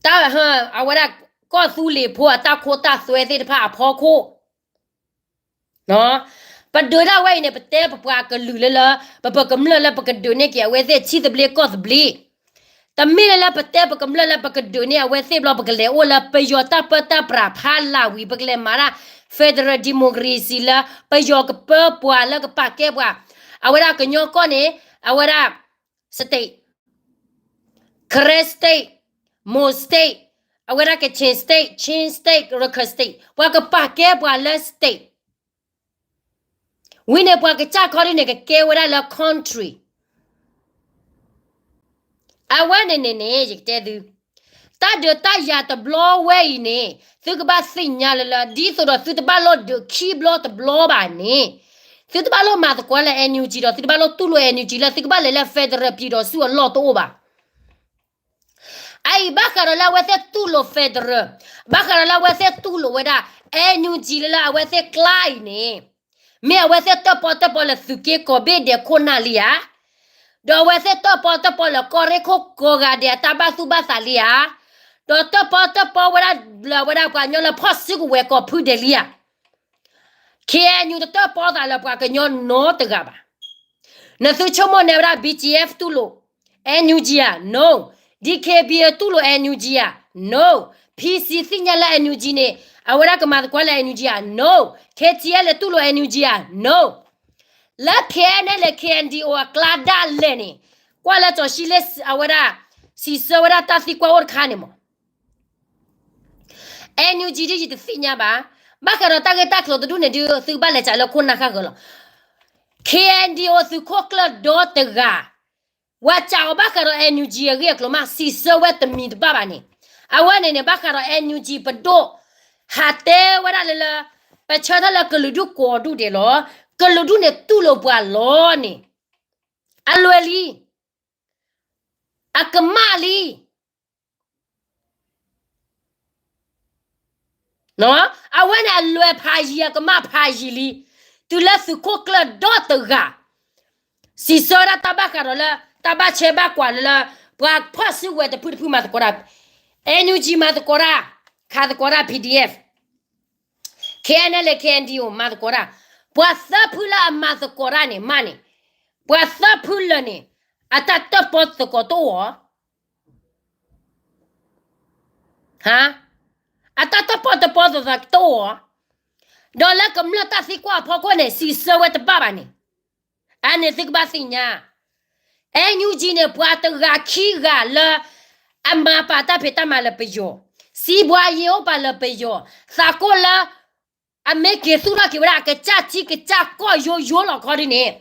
တၢ် အဝဲဒၣ် ကီၢ်သူလ့ၤဖိအတၢ်ခိတၢ်သွဲသ့ၣ်တဖၣ်အဖီခိၣ် ပဒုးဒၣ်ဝဲအံၤန့ၣ် ပတဲပပှၤကလုာ်လၢလၢ ပပကမျၢၢ်လၢပကဒုးန့ၢ်က့ၤအဝဲသ့ၣ်ထံသဘျ့ကီၢ်သဘျ့, တမ့ၢ်လၢလၢပတဲပကမျၢၢ်လၢပကဒုးန့ၢ်အဝဲသ့ၣ်ဘျီ ပကလဲၤအိၣ်လၢပယီၤတၢ်ပၢတၢ်ပြးဖီလာ်ဝံၤ ပကလဲၤမၤတၢ် federal democracy လၢပယီၤကပၢပှၤလၢကပာ်ကဲပှၤ, အဝဲဒၣ်ကညီကီၢ်န့ၣ် အဝဲဒၣ် state Karen state, Mon state, အဝဲဒၣ် Kachin state, Chin state, Rakhine state, ပှၤကပာ်ကဲပှၤလၢ state ဝံၤန့ၣ် ပှၤကစၢ်ခီဒ်န့ၣ် ကကဲဝဲဒၣ်လၢ country. အဝဲန့ၣ်န့ၣ်န့ၣ် ယကတဲသု, တၢ်ဒုးတၢ်ယၤတဘျီဝဲအံၤန့ၣ် သုကဘၣ်သ့ၣ်ညါလၢလၢ ဒ်သိးဒီးသုတဘၣ်လိၣ်ဒုးခံဘျီတဘျီဘၣ်န့ၣ်, သုတဘၣ်လိၣ်မၤသကိးလၢ NUG ဒီးသုတဘၣ်လိၣ်တူၢ်လိာ် NUG လၢသုကဘၣ်လဲၤလၢ federal ပြည်ထောင်စုအလီၢ်တအိၣ်ဘၣ်. အအံၤဘၣ်ဃးဒီးလၢအဝဲသ့ၣ်တူၢ်လိာ် federal, ဘၣ်ဃးဒီးလၢအဝဲသ့ၣ်တူၢ်လိာ်ဝဲဒၣ် NUG လၢလၢအဝဲသ့ၣ်ကျါအံၤန့ၣ်, မ့ၢ်အဝဲသ့ၣ်တၢၣ်ပီၣ်တၢၣ်ပီလၢသုးက့ကိးဘ့ၣ်ဒဲးခိၣ်နၢ်လံဧါ, ဒီးအဝဲသ့ၣ်တၢၣ်ပီၣ်တၢၣ်ပီလၢကီၢ်ရ့ၣ်ခိၣ်ကိးဂၤဒဲးအတၢ်ဘၣ်သူၣ်ဘၣ်သးလံဧါ, ဒီးတၢၣ်ပီၣ်တၢၣ်ပီဝဲဒၣ်လၢအဝဲဒၣ်ပှၤကညီလၢဖီၣ်စုကဝဲၤကိးဖုဒဲးလံဧါ. KNU တတၢၣ်ပီၣ်သးလၢပှၤကညီနီတဂၤဘၣ်. နသုဆိကမိၣ်န့ၢ်ဝဲဒၣ် BGF တူၢ်လိာ် NUG ဧါ, no. DKBA တူၢ်လိာ် NUG ဧါ, no. PC သ့ၣ်ညါလၢ NUG န့ၣ် အဝဲဒၣ်ကမၤသကိးလၢ NUG ဧါ, no. KTLA တူၢ်လိာ် NUG ဧါ, no. လၢ KNLA KNDO အကျါဒၣ်လဲာ်န့ၣ်, ကွၢ်လၢစီၤရှံလ့ၣ်အဝဲဒၣ် စံးဆၢဝဲဒၣ်တၢ်သံကွၢ်အိၣ်တခါန့ၣ်မး NUG ဒ်ယတသ့ၣ်ညါဘၣ်. ဘၣ်ဃးဒီးတၢ်ဂ့ၢ်တၢ်ကျိၤတဒူၣ်န့ၣ်ဒုး သုကဘၣ်လဲၤစးလၢခိၣ်နၢ်ဃၣ်ဃၢၤလီၤ. KNDO သုးခိၣ်ကျၢၢ်ဒီတဂၤ ဝဲစံးအီၤဘၣ်ဃးဒီး NUG အဂ့ၢ်အကျိၤမး စံးဆၢဝဲတမံၤတဘၣ်ဘၣ်န့ၣ်, အဝဲန့ၣ်န့ၣ် ဘၣ်ဃးဒီး NUG ပဒိၣ် ဟးတဲဝဲဒၣ်လၢလၢ ပဆၢထၢၣ်လၢကလုာ်ဒူၣ်ကိးဒူၣ်ဒဲးလီၤ. ကလုာ်ဒူၣ်န့ၣ်တူၢ်လိာ်ပှၤလီၤန့ၣ်, အလွဲၢ်လံ. အကမၣ်လံ. အဝဲန့ၣ်အလွဲၢ်ဖးယံၤ အကမၣ်ဖးယံၤလံ. တုၤလၢသုးခိၣ်ကျၢၢ်ဒီတဂၤ စံးဆၢဒၣ်တၢ်ဘၣ်ဃးဒီးလၢ တၢ်ဘၣ်ဆဲးဘၣ်ကွၢ်လၢလၢ ပှၤဖီၣ်စုကဝဲၤတဖုတဖုမၤသကိးတၢ်, အဲၣ်ယူၣ်ကၠံ မၤသကိးတၢ်, ခးသကိးတၢ် ပီၣ်ဒီအ့ၣ်, ခ့ၣ်အဲၣ်ယူၣ်လၢ ခ့ၣ်အဲၣ်ယူၣ် မၤသကိးတၢ်, ပှၤသၢဖုလၢအမၤသကိးတၢ်န့ၣ် မ့ၢ်န့ၣ်, ပှၤသၢဖုလၢာ်န့ၣ် အတၢ်တၢၣ်ပီၣ်သကိးတအိၣ်ဧါ အတၢ်တၢၣ်ပီၣ်တၢၣ်ပီသးသးတအိၣ်ဧါ, ဒီးလၢကမျၢၢ်တၢ်သံကွၢ်အဖီခိၣ်န့ၣ် စံးဆၢဝဲတဘၣ်ဘၣ်န့ၣ်, အန့ၣ်သုကဘၣ်သ့ၣ်ညါ, အဲၣ်ယူၣ်ကၠံ န့ၣ် ပှၤတဂၤခံဂၤလၢ အမၤပာ်တၢ်ဖံးတၢ်မၤလၢပယီၤ, စံးဘှါယ့အိၣ်ပာ်လၢပယီၤ, သးကိၢ်လၢ အမ့ၢ်က့ၤသူၣ်ထီၣ်က့ၤဝဲဒၣ် အကစၢ်ထံကစၢ်ကီၢ်ယိယိလီၤခီဒ်န့ၣ်,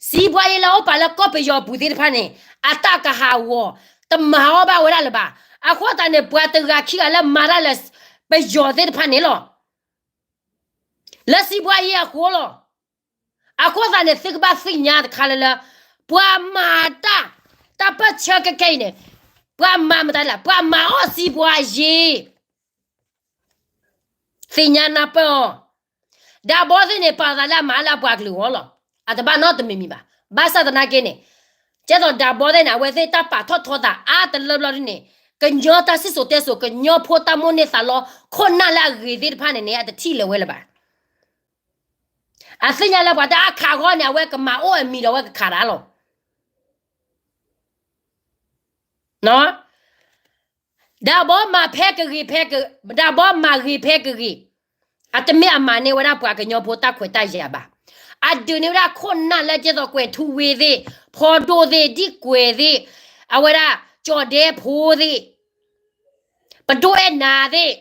စံးဘှါယ့လၢအိၣ်ပာ်လၢကီၢ်ပယီၤအပူၤသ့ၣ်တဖၣ်န့ၣ် အတၢ်ကဟးဂီၤ, တမၤအီၣ်ဘၣ်ဝဲဒၣ်လၢၤဘၣ်. အဃိသတးန့ၣ် ပှၤတဂၤခံဂၤလၢမၤတၢ်လၢ ပယီၤသ့ၣ်တဖၣ်န့ၣ်လီၤ. လၢစံးဘှါယ့အဃိလီၤ. အဃိသတးန့ၣ် သုကဘၣ်သ့ၣ်ညါတခါလၢလၢ ပှၤမၤတၢ်, တၢ်ပၢၢ်ဆၢခဲခဲအံၤန့ၣ်, ပှၤမၤမတၤလဲၣ်, ပှၤမၤအီၣ်စံးဘှါယ့ သ့ၣ်ညါနၢ်ပၢၢ်အီၤ, ဒးဘီသ့ၣ်န့ၣ် ပာ်သးလၢအမၤလၢအပှၤကလုာ်အဂီၢ်လီၤ. အတဘၣ်နီတမံၤမံၤဘၣ်. ဘၣ်ဆၣ်သနာ်က့န့ၣ်, ကဲသိးဒးဘီသ့ၣ်န့ၣ် အဝဲသ့ၣ်တၢ်ပာ်ထီၣ်ထီသးအါတလၢဘျီဒ်န့ၣ်, ကညီတၢ်စံၣ်စိၤတဲစိၤ ကညီဖိတၢ်မိၣ်န့ၢ်သးလီ ခိၣ်နၢ်လၢအဂ့ၤသ့ၣ်တဖၣ်န့ၣ်န့ၣ် အတထံၣ်လၢၤဝဲလၢၤဘၣ်. အသ့ၣ်ညါလၢပှၤတၢ်အါခးအဂီၢ်န့ၣ် အဝဲကမၤအိၣ်အမံၤဒီးအဝဲကခးတၢ်လီၤ. ဒးဘီမၤဖဲကဂ့ၤ, ဒးဘီမၤဂ့ၤဖဲကဂ့ၤ, အတမ့ၢ်အမၤန့ၢ်ဝဲဒၣ်ပှၤကညီဖိတၢ်ခွဲးတၢ်ယာ်ဘၣ်. အဒုးန့ၢ်ဝဲဒၣ်ခိၣ်နၢ်လၢကဲသိးကွဲၤထူဝ့သ့ၣ်, ဖီဒိၣ်သ့ၣ်, ဒံၣ်ကွဲၤသ့ၣ်, အဝဲဒၣ်ကၠီၣ်ဒဲဖိသ့ၣ်, ပဒိၣ်အဲၣ်နၤသ့ၣ်,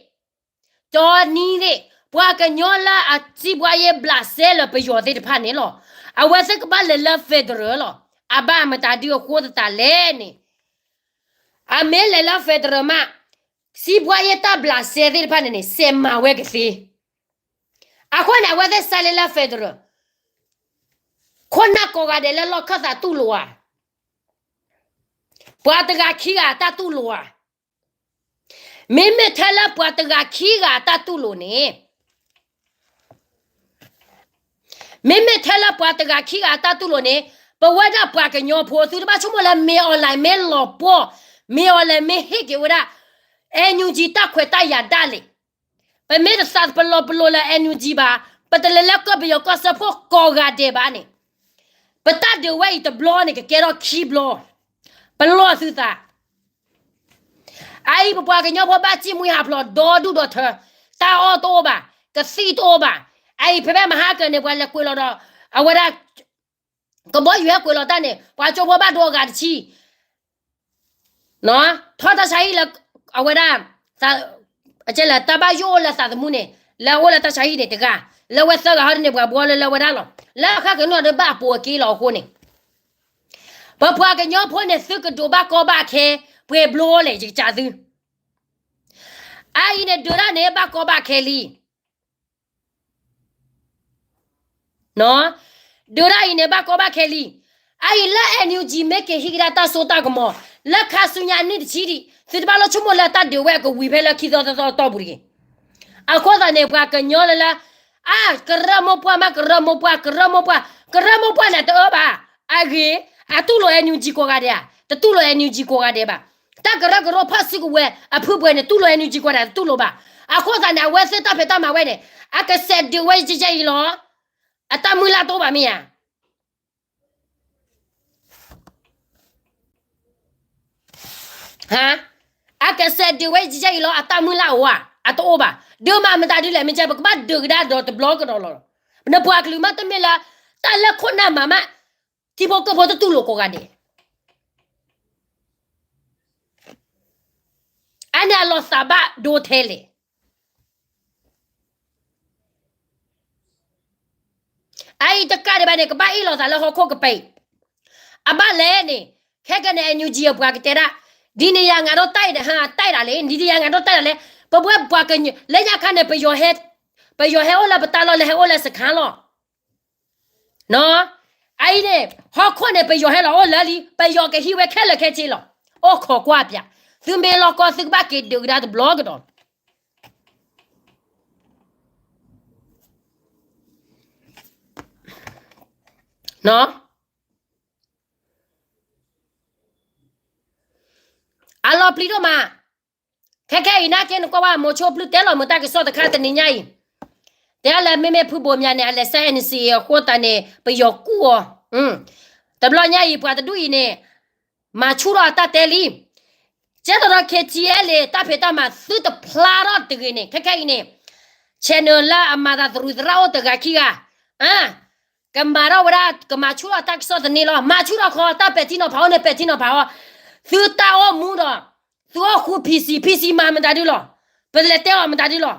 တီနံသ့ၣ်, ပှၤကညီလၢအစံးဘှါယ့ဘျးစဲလၢပယီၤသ့ၣ်တဖၣ်န့ၣ်လီၤ. အဝဲသ့ၣ်ကဘၣ်လဲၤလၢ federal လီၤ. အဘၣ်မတၤဒုအဃိသတးလဲၣ်န့ၣ်, အမ့ၢ်လဲၤလၢ federal မး, စံးဘှါယ့တၢ်ဘျးစဲသ့ၣ်တဖၣ်န့ၣ်န့ၣ် စဲးမၤဝဲကသ့. အဃိန့ၣ် အဝဲသ့ၣ်ဆါလဲၤလၢ federal, ခိၣ်နၢ်ကိးဂၤဒဲးလၢလီၢ်ခၢၣ်သးတူၢ်လိာ်ဧါ, ပှၤတဂၤခံဂၤအတၢ်တူၢ်လိာ်ဧါ. မ့မ့ၢ်ထဲလၢပှၤတဂၤခံဂၤအတၢ်တူၢ်လိာ်န့ၣ်, မ့မ့ၢ်ထဲလၢပှၤတဂၤခံဂၤအတၢ်တူၢ်လိာ်န့ၣ်, ပဝဲဒၣ်ပှၤကညီဖိ သုတဘၣ်ဆိကမိၣ်လၢ မ့ၢ်အီၤလဲၣ် မ့ၢ်လီၤပှီၢ်, မ့ၢ်အီၤလဲၣ် မ့ၢ်ဟ့ၣ်က့ၤဝဲဒၣ် NUG တၢ်ခွဲးတၢ်ယာ်ဒၣ်လဲာ်. ပမ့ၢ်တသးပလီၢ်ပလိာ်လၢ NUG ဘၣ်, ပတလဲၤလၢကီၢ်ပယီၤကီၢ်စၢဖှိၣ်ကိးဂၤဒဲးဘၣ်န့ၣ်, ပတၢ်ဒုးဝဲအံၤတဘျီန့ၣ် ကကဲထီၣ်ခံဘျီ, ပလီၢ်သုသး အအံၤပပှၤကညီဖိဘၣ်စံၣ်မှံဟးဖျိးဒီဒူၣ်ဒီထၢ, တၢ်အီၣ်တအိၣ်ဘၣ်, ကသံၣ်တအိၣ်ဘၣ်. အအံၤဖဲဖဲမဟါကၢန့ၣ် ပှၤလဲၤကွံာ်လီၤဒီး အဝဲဒၣ် ကဘီယူၤဟဲကွံာ်လီၤတၢ်န့ၣ် ပှၤကၠိဖိဘၣ်ဒိအဂၤတဆံ ထီၣ်တၢ်ဆါဟံၣ်လၢ အဝဲဒၣ် လၢတၢ်ဘၣ်ယိၣ်အိၣ်လၢသးသမူန့ၣ် လၢအအိၣ်လၢတၢ်ဆါဟံၣ်န့ၣ်တဂၤ, လၢဝဲသၢဂၤဟီဒ်န့ၣ် ပှၤဘှီလၢလၢဝဲဒၣ်လီၤ. လၢအဃၣ်ကနူၣ်ဒီးဘၣ်အပိာ်အက့လီၤအဃိန့ၣ်, ပပှၤကညီဖိန့ၣ် သုကဒိးဘၣ်ကီဘၣ်ခဲ ပှဲၤဘျိလဲၣ် ယကစးသု, အအံၤန့ၣ် ဒုးတၢ်န့ၣ် ဘၣ်ကီဘၣ်ခဲလံ ဒုးတၢ်အံၤန့ၣ် ဘၣ်ကီဘၣ်ခဲလံ. အအံၤလၢ NUG မ့ၢ်က့ၤဟံးကဒါတၢ်စိတၢ်ကမီၤ လၢခါဆူညါအနံၣ်တဆံဒံး သုတဘၣ်လီၤဆိကမိၣ်လၢတၢ်ဒုးဝဲအကဝံၤဖဲလၢ ခံသီသီသီတီၢ်ပူၤတဂ့ၤ. အဃိသတးန့ၣ် ပှၤကညီလၢလၢ အါ ကရၢမိၢ်ပှၢ်မး ကရၢမိၢ်ပှၢ် ကရၢမိၢ်ပှၢ် ကရၢမိၢ်ပှၢ်န့ၣ် တအၢဘၣ်. အဂ့ၤ အတူၢ်လိာ် NUG ကိးဂၤဒဲးဧါ, တတူၢ်လိာ် NUG ကိးဂၤဒဲးဘၣ်. တၢ်ကရၢကရိဖီၣ်စုကဝဲၤအဖုပှဲၤန့ၣ် တူၢ်လိာ် NUG ကိးဂၤဒဲး တတူၢ်လိာ်ဘၣ်. အဃိသတးန့ၣ် အဝဲသ့ၣ်တၢ်ဖံးတၢ်မၤဝဲန့ၣ် အကစဲးဒုးဝဲယဲအံၤလီၤ. အတၢ်မုၢ်လၢ်တအိၣ်ဘၣ်မ့ၢ်ဧါ. အကစဲးဒုးဝဲယဲအံၤလီၤ အတၢ်မုၢ်လၢ်အိၣ်ဧါ, အတအိၣ်ဘၣ်. ဒုးမးမတၤဒ်လဲၣ် မ့ၢ်ကဲ ပကဘၣ်ဒုးကဒါဒီးတဘျီကဒီးလီၤ. နပှၤကလုာ်မးတမ့ၢ်လၢ တၢ်လၢခိၣ်နၢ်မၤမး ထံဖိကီၢ်ဖိတတူၢ်လိာ်ကိးဂၤဒဲး အန့ၣ်အလီၤသးဘၣ်ဒိထဲလဲၣ်. အအံၤတကးဒံးဘၣ်န့ၣ် ကဘၣ်အ့ၣ်လိာ်သးလၢဟီၣ်ခိၣ်ကပၤအံၤ, အဘၣ်လဲၣ်န့ၣ်, ခဲကနံၣ် NUG အပှၤကတဲဒၣ်, ဒ်န့ၣ်ယၤငါဒီးတၢ်အံၤတဟါတၢ်ဒၣ်လဲၣ်, ဒ်န့ၣ်ယၤငါဒီးတၢ်ဒၣ်လဲၣ်, ပဝဲပှၤကညီ လၢညါခါန့ၣ် ပယီၤဟဲအိၣ်လၢပတၢ်လီၢ်လၢဟဲအိၣ်လၢစခါလီၤ. အအံၤန့ၣ် ဟီၣ်ခိၣ်န့ၣ် ပယီၤဟဲလီၤအိၣ်လၢလံ, ပယီၤကဟံးဝဲခဲလၢာ်ခဲဆ့လီၤ. အိၣ်ခိးကွၢ်ပၠး, သုမ့ၢ်လီၤကီ သုကဘၣ်က့ၤဒုးကဒါတဘျီကဒီး. နီၢ် အလီၤပျံၤဒိၣ်မး, ခဲခဲအံၤနာ်က့ နကွၢ်ဝဲ မိၤဆိဖျုတဲလီၤမုာ်တၢ်ကစီၣ်တခါတနံၤညါအံၤ, တဲလၢမ့မ့ၢ်ဖုဘိၣ်မၠးန့ၣ် အလဲၤဆဲ NCA အဃိသတးန့ၣ် ပယီၤကူၣ်အီၤ, တဘျီညါအံၤ ပှၤတဒူၣ်အံၤန့ၣ် မၤဆူၣ်ထီၣ်အတၢ်တဲလံ, ကဲသိးဒီး KTLA တၢ်ဖံးတၢ်မၤသုတဖျါထီၣ်တဂ့ၤန့ၣ် ခဲခဲအံၤန့ၣ် channel လၢအမၤသးသရူးသရၣ်အိၣ်တဂၤခံဂၤ ကမၤထီၣ်ဝဲဒၣ် ကမၤဆူၣ်ထီၣ်တၢ်ကစီၣ်သန့လီၤ. မၤဆူၣ်ထီၣ်ခီ တၢ်ပဲာ်ထံနီၤဖးအီၤန့ၣ် ပဲာ်ထံနီၤဖးအီၤ, သုတၢ်အိၣ်မူဒီး သုအိၣ်ဃူ PC, PC မၤမတၤဒုလီၤ. ပလဲၤတဲအီၤမတၤဒုလီၤ.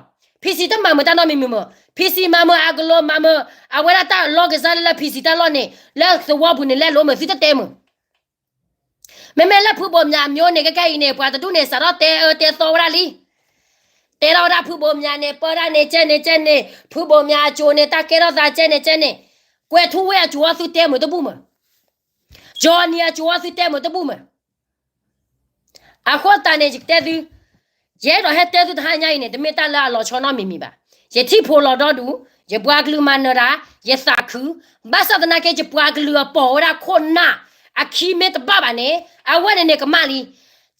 PC တမၤမုာ်တၢ်နီတမံၤမုာ်မး, PC မၤမုာ်အကလီၤမၤမုာ်, အဝဲဒၣ်တၢ်လီၢ်ကစၢ်လၢ PC တၢ်လီၢ်န့ၣ် လၢသဝီပူၤန့ၣ် လဲလိမုာ် သုတတဲမုာ် မ့မ့ၢ်လၢဖုဘိၣ်မၠးအမျိုးန့ၣ် ခဲခဲအံၤန့ၣ် ပှၤတဒူၣ်န့ၣ် စးထီၣ်တဲအၢတဲသီဝဲဒၣ်လံ. တဲထီၣ်ဝဲဒၣ်ဖုဘိၣ်မၠးန့ၣ် ပၢတၢ်န့ၣ်ကဲန့ၣ်ကဲန့ၣ်, ဖုဘိၣ်မၠးအစိၤန့ၣ် တၢ်ကဲထီၣ်သးကဲန့ၣ်ကဲန့ၣ်, ကွဲၤထူဝ့အစိၤအီၤသုတဲမုာ်တဘူၣ်မး, ကၠီနံၤအစိၤအီၤသုတဲမုာ်တဘူၣ်မး အဃိသတးန့ၣ် ယကတဲသု, ယအဲၣ်ဒိးဟဲတဲသုတဟါညါအံၤန့ၣ် တမ့ၢ်တၢ်လၢအလီၤဆီနီတမံၤမံၤဘၣ်. ယထံၣ်ဖိလီၤဒီဒူၣ်, ယပှၤကလုာ်မၤနၢၤတၢ်, ယသးခု, ဘၣ်ဆၣ်သနာ်က့ ယပှၤကလုာ်အပိာ်ဝဲဒၣ်ခိၣ်နၢ်အခံမ့ၢ်တဘၣ်ဘၣ်န့ၣ် အဝဲန့ၣ်န့ၣ်ကမၣ်လံ.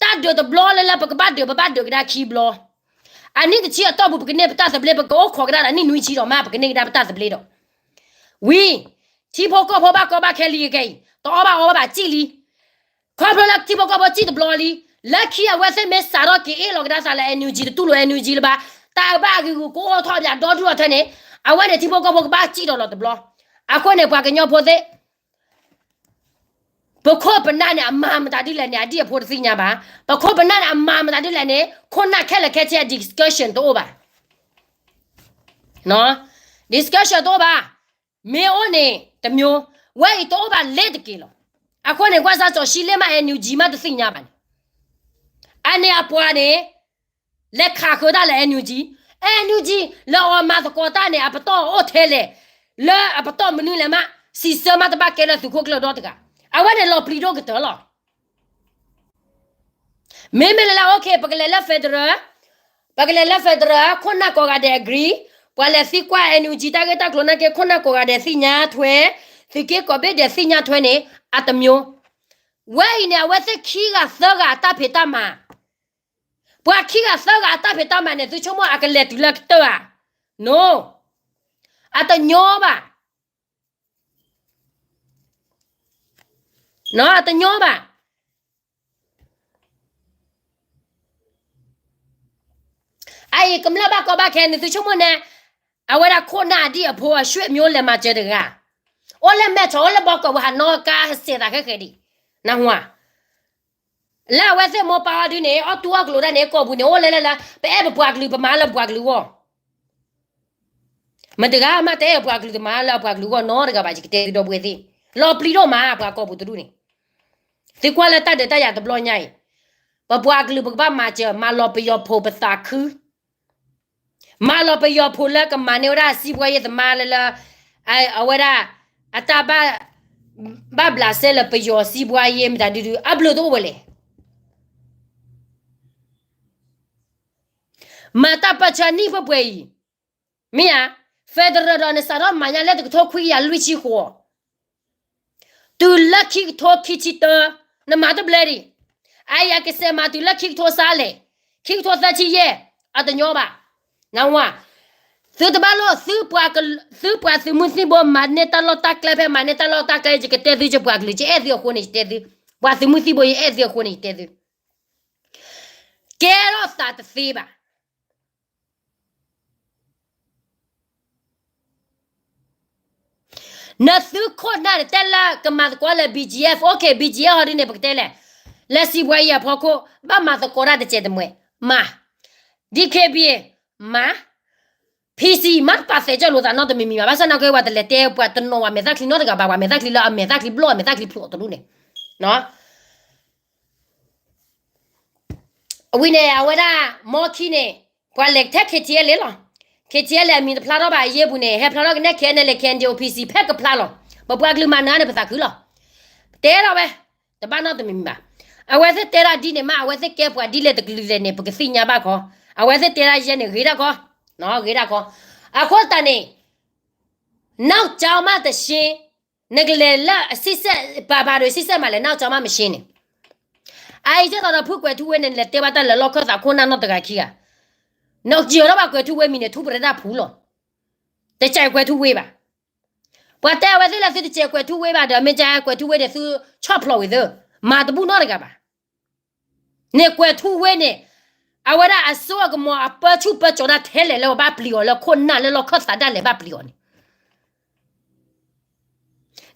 တၢ်ဒုးတဘျီလၢလၢပကဘၣ်ဒုး ပဘၣ်ဒုးကဒါခံဘျီ. အနံၣ်တဆံအတီၢ်ပူၤ ပကန့ၢ်ပတၢ်သဘျ့ ပကအိၣ်ခိးကဒါဒီးအနံၣ်နွံဆံဒီးမး ပကန့ၢ်ကဒါပတၢ်သဘျ့ဒီး ဝံၤ ထံဖိကီၢ်ဖိဘၣ်ကီဘၣ်ခဲလံခဲအံၤ တအီၣ်ဘၣ်အီဘၣ်ဘၣ်စံၣ်လံ. ခီဖျိလၢထံဖိကီၢ်ဖိစံၣ်တဘျီလံ, လၢခံအဝဲသ့ၣ်မ့ၢ်စးထီၣ်က့ၤအ့ၣ်လီၤကဒါသးလၢ NUG တတူၢ်လိာ် NUG လၢၤဘၣ်, တၢ်အဘၣ်အဂ့ၤဂူာ်ကအိၣ်ထီၣ်ဘၣ်ဒီဒူၣ်အီၤထဲန့ၣ်, အဝဲန့ၣ်ထံဖိကီၢ်ဖိကဘၣ်စံၣ်ဒီးလီၤတဘျီ. အဃိန့ၣ် ပှၤကညီဖိသ့ၣ် ပခိၣ်ပနၢ်န့ၣ် အမၤမတၤဒ်လဲၣ်န့ၣ် အဒံၣ်အဖိတသ့ၣ်ညါဘၣ်. ပခိၣ်ပနၢ်န့ၣ် အမၤမတၤဒ်လဲၣ်န့ၣ် ခိၣ်နၢ်ခဲလၢာ်ခဲဆ့အ discussion တအိၣ်ဘၣ်. discussion တအိၣ်ဘၣ်. မ့ၢ်အိၣ်န့ၣ် တမျိုး, ဝဲအံၤတအိၣ်ဘၣ်လ့ၤတက့ၢ်လီၤ. အဃိန့ၣ် ကွၢ်စၢ်စီၤရှံလ့ၣ်မး NUG မးတသ့ၣ်ညါဘၣ်န့ၣ်, အန့ၣ်အပှၤန့ၣ် လဲၤခးဃုာ်တၢ်လၢ NUG, NUG လၢအီၤမၤသကိးတၢ်န့ၣ် အပတီၢ်အိၣ်ထဲလဲၣ်, လၢအပတီၢ်မနုၤလဲၣ်မး, စံးဆၢမးတဘၣ်ကဲလၢသုးခိၣ်ကျၢၢ်ဒီတဂၤ, အဝဲန့ၣ်လီၤပျံၤဒိၣ်ကတၢၢ်လီၤ. မ့မ့ၢ်လၢလၢ okay ပကလဲၤလၢ federal, ပကလဲၤလၢ federal ခိၣ်နၢ်ကိးဂၤဒဲး agree, ပှၤလဲၤသံကွၢ် NUG တၢ်ဂ့ၢ်တၢ်ကျိၤနာ်က့ ခိၣ်နၢ်ကိးဂၤဒဲးသ့ၣ်ညါထွဲ, သုးက့ကိးဘ့ၣ်ဒဲးသ့ၣ်ညါထွဲန့ၣ် အတမျိုး. ဝဲအံၤန့ၣ် အဝဲသ့ၣ်ခံဂၤသၢဂၤအတၢ်ဖံးတၢ်မၤ, ပှၤခံဂၤသၢဂၤအတၢ်ဖံးတၢ်မၤန့ၣ် သုဆိကမိၣ်အကလဲၤတုၤလၢကတၢၢ်ဧါ. No, အတညီဘၣ်. အတညီဘၣ်. အအံၤကမျၢၢ်ဘၣ်ကီဘၣ်ခဲန့ၣ် သုဆိကမိၣ်န့ၣ်, အဝဲဒၣ်ခိၣ်နၢ်အဒံၣ်အဖိအဆွေမျိုးလဲၤမၤစၢၤတဂၤ, အိၣ်လၢမဲၢ်ဆီး အိၣ်လၢဘီကီးပူၤ ဟးနီၣ်ကါဟးစဲးသးဃဲဃဲဒံး, နၢ်ဟူဧါ. လၢအဝဲသ့ၣ်မိၢ်ပၢ်အီၤဒုန့ၣ် အီၣ်တူၢ်အီၣ်ကျိၤတၢ်န့ၣ် ကီၢ်ပူၤန့ၣ် အိၣ်လၢလၢလၢ ပအဲၣ်ပပှၤကလုာ် ပမၤလၢပပှၤကလုာ်အဂီၢ် မတၤတဂၤမးတအဲၣ်ပှၤကလုာ် တမၤလၢအပှၤကလုာ်အဂီၢ်နီတဂၤဘၣ် ယကတဲသုဒီပုၢ်ဝဲၢ်သ့ၣ်, လီၤပျံၤဒိၣ်မး ပှၤကီၢ်ပူၤတဒူၣ်န့ၣ်. သုကွၢ်လၢတၢ်ဒုးတၢ်ယၤတဘျီညါအံၤ, ပပှၤကလုာ်ပကဘၣ်မၤစၢၤ မၤလီၤပယီၤဖိပသးခု မၤလီၤပယီၤဖိလၢကမၤန့ၢ်ဝဲဒၣ်စံးဘှါယ့သမါလၢလၢ, အဝဲဒၣ် အတၢ်ဘၣ်, ဘၣ်ဘျးစဲလၢပယီၤစံးဘှါယ့မတၤဒုဒု အဘျုးတအိၣ်ဝဲလဲၣ်. မၤတၢ်ပၢၢ်ဆၢနံၣ်ပှဲၤပှဲၤအံၤ, မ့ၢ်ဧါ, federal ဒီးနစးထီၣ်မၤညါလၢတကထိခွံကယၤလွံၢ်ဆံဃိး တုၤလၢခံကထိခံဆံတၢ, နမၤတဘျဲဒံး, အအံၤအကစဲးမၤတုၤလၢခံကထိသၢလဲၣ်, ခံကထိသၢဆံယဲၢ်, အတညီဘၣ်. နၢ်ဟူဧါ, သုတဘၣ်လိၣ်, သုပှၤသုးမုၢ်သံၣ်ဘိမၤန့ၢ်တၢ်လီၢ်တၢ်ကျဲ ဖဲမၤန့ၢ်တၢ်လီၢ်တၢ်ကျဲ ယကတဲသု ယပှၤကလုာ် ယအဲၣ်သုအဃိန့ၣ် ယတဲသု, ပှၤသုးမုၢ်သံၣ်ဘိ ယအဲၣ်သုအဃိန့ၣ် ယတဲသု, ကဲထီၣ်သးတသ့ဘၣ်. နသုခိၣ်နၢ်န့ၣ် တဲလၢကမၤသကိးလၢ BGF, okay, BGF ဟီဒ်န့ၣ် ပကတဲလဲၣ်, လၢစံးဘှါယ့အဖီခိၣ် ဘၣ်မၤသကိးတၢ်တစဲးတမှဲး, မၤ, DKBA မၤ, PC မၤတပာ်သဲးကၠီလိာ်သးနီတမံၤမံၤဘၣ်, ဘၣ်ဆၣ်သနာ်က့ ပှၤတလဲၤတဲပှၤတနီၤ ပှၤမဲာ်သၣ်ချံနီတဂၤဘၣ်, ပှၤမဲာ်သၣ်ချံလၢအမဲာ်သၣ်ချံဘျီၣ် အမဲာ်သၣ်ချံဖျိးတဒူၣ်န့ၣ် ဝံၤန့ၣ် အဝဲဒၣ် မီခံန့ၣ် ပှၤလဲၤထဲ KTLA လီၤ. KTLA အမံၤတဖျါထီၣ်ဘၣ်အယ့ၢ်ပူၤန့ၣ် ဟဲဖျါထီၣ်ကနဲၣ် KNLA KNDO PC ဖဲကဖျါလီၤ. ပပှၤကလုာ်မၤနၢၤန့ၣ် ပသးခုလီၤ. တဲထီၣ်ဝဲ, တဘၣ်နီတမံၤမံၤဘၣ်. အဝဲသ့ၣ်တဲဒၣ်ဒ်န့ၣ်မး အဝဲသ့ၣ်ကဲပှၤဒ်လဲၣ်တကလုာ်လဲၣ်န့ၣ် ပကသ့ၣ်ညါဘၣ်ခီ, အဝဲသ့ၣ်တဲဒၣ်ယဲန့ၣ် ဂ့ၤဒၣ်ခီ, ဂ့ၤဒၣ်ခီ. အဃိသတးန့ၣ် နောက်ကြောင်းမှတရှင်း, နကလဲၤလၢအဆံဆဲၣ် ပာ်ဖးဒီးဆံဆဲၣ်မးလဲၣ် နီၢ်ကၠီမးမ့ၢ်ရှ့န့ၣ်, အအံၤကဲသိးဒီးဖုကွဲးထူဝ့န့ၣ် နလဲၤတဲဘၣ်တၢ်လၢလီၢ်ခၢၣ်သးခိၣ်နၢ်နီၢ်တဂၤခံဂၤ, နကယၢၤထီၣ်ဘၣ်ကွဲးထူဝ့မံၤန့ၣ် ထူပရၢတၢ်ဖူလီၤ, တကဲးကွဲးထူဝ့ဘၣ်. ပှၤတဲအဝဲသ့ၣ်လၢသုတကဲးကွဲးထူဝ့ဘၣ်ဒီး မ့ၢ်ကကွဲးထူဝ့ဒီးသုဆီၣ်ဖျိးဝံၤသၢ, မၤတဘူၣ်နီတဂၤဘၣ်. န့ၣ်ကွဲးထူဝ့န့ၣ် အဝဲဒၣ်အစိအကမီၤအပၢဆူၣ်ပၢစိးတၢ်ထဲလဲၣ်လၢပဘၣ်ပျံၤအီၤလၢခိၣ်နၢ်လၢလီၢ်ခၢၣ်သးဒၣ်လဲာ်ဘၣ်ပျံၤအီၤန့ၣ်,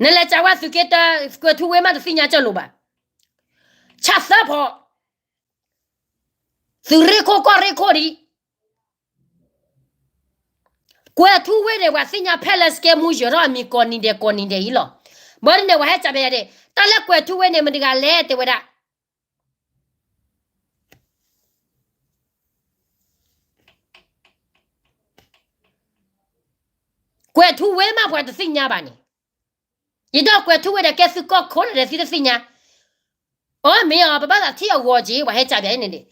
နလဲၤကးဝဲသုးက့တၢ ကွဲးထူဝ့မးတသ့ၣ်ညါကၢၢ်လိာ်ဘၣ်. ဆၣ်သၢဖီ သုးရ့ၣ်ခိၣ်ကီၢ်ရ့ၣ်ခိၣ်ဒံး, ကွဲးထူဝ့န့ၣ် ပှၤသ့ၣ်ညါဖဲလၢစကဲမူယၢၤထီၣ်အမံၤကိးနံၤဒဲးကိးနံၤဒဲးအံၤလီၤ. ဘၣ်ဒ်န့ၣ် ပှၤဟဲကးပယါဒဲး တၢ်လၢကွဲးထူဝ့န့ၣ် မတၤတဂၤလဲၣ်တဲဝဲဒၣ် ကွဲးထူဝ့မးပှၤတသ့ၣ်ညါဘၣ်န့ၣ်, ယဒီးကွဲးထူဝ့ဒီးကဲသုးကီၢ်ခိၣ်လၢာ်ဒီးသုတသ့ၣ်ညါ, အီမ့ၢ်အီၤ ပဘၣ်သးထံၣ်အဂီၤက့ၤ ပှၤဟဲကးပယါန့ၣ်န့ၣ်,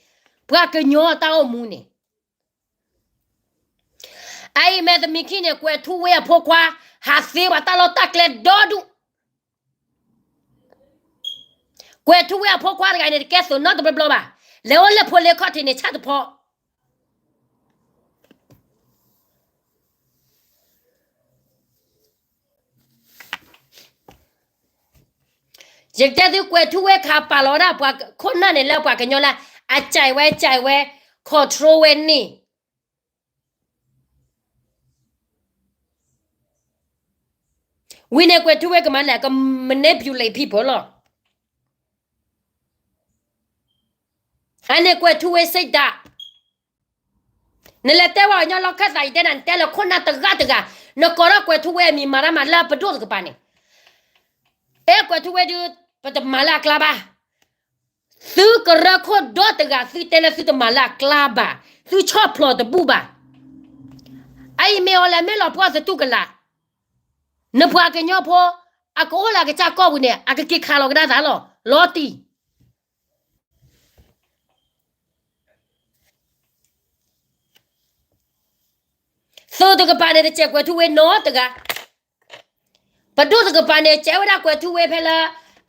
ပှၤကညီတၢ်အိၣ်မူန့ၣ် အအံၤမဲာ်တမံၤခံန့ၣ် ကွဲးထူဝ့အဖိခွါ ဟးသ့ပှၤတၢ်လီၢ်တၢ်ကျဲဒီဒူၣ်, ကွဲးထူဝ့အဖိခွါတဂၤန့ၣ် တကဲသုးနီတဘျီဘျီဘၣ်, လဲၤအိၣ်လၢဖိလ့ခီၣ်ထံးန့ၣ် ဆၣ်တဖီ ယကတဲသုကွဲးထူဝ့ခးပာ်လီၤဝဲဒၣ်ပှၤခိၣ်နၢ်န့ၣ်လၢပှၤကညီလၢ အကးဝဲကးဝဲ control ဝဲန့ၣ် ဝံၤန့ၣ်ကွဲးထူဝ့ကမၤလဲၣ် က manipulate people လီၤ. အန့ၣ်ကွဲးထူဝ့စံးတၢ်, နလဲၤတဲဝဲအညီလီၢ်ခၢၣ်သးအံၤတဲနၤ နတဲလၢခိၣ်နၢ်တဂၤတဂၤ, နကိးထီၣ်ကွဲးထူဝ့အမံၤမၤတၢ်မၤလၢပဒိၣ်တကပၤန့ၣ်, အဲကွဲးထူဝ့ဒုး ပတမၤလၢအကျါဘၣ်. သုကရၢခိၣ်ဒီတဂၤ သုတဲလၢသုတမၤလၢအကျါဘၣ်, သုဆီၣ်ဖျိးတဘူၣ်ဘၣ်. အအံၤမ့ၢ်အီၤလဲၤမ့ၢ်လီၤပှီၢ်သတူၢ်ကလာ်, နပှၤကညီဖိ အကအိၣ်လၢအကစၢ်ကီၢ်ပူၤန့ၣ် အကက့ၤခးလီၤကဒါသးလီၤ, လီၤတံၢ် သုးတကပၤန့ၣ် တစဲးကွဲးထူဝ့နီတဂၤ, ပဒိၣ်တကပၤန့ၣ် ကဲဝဲဒၣ်ကွဲးထူဝ့ဖဲလၢ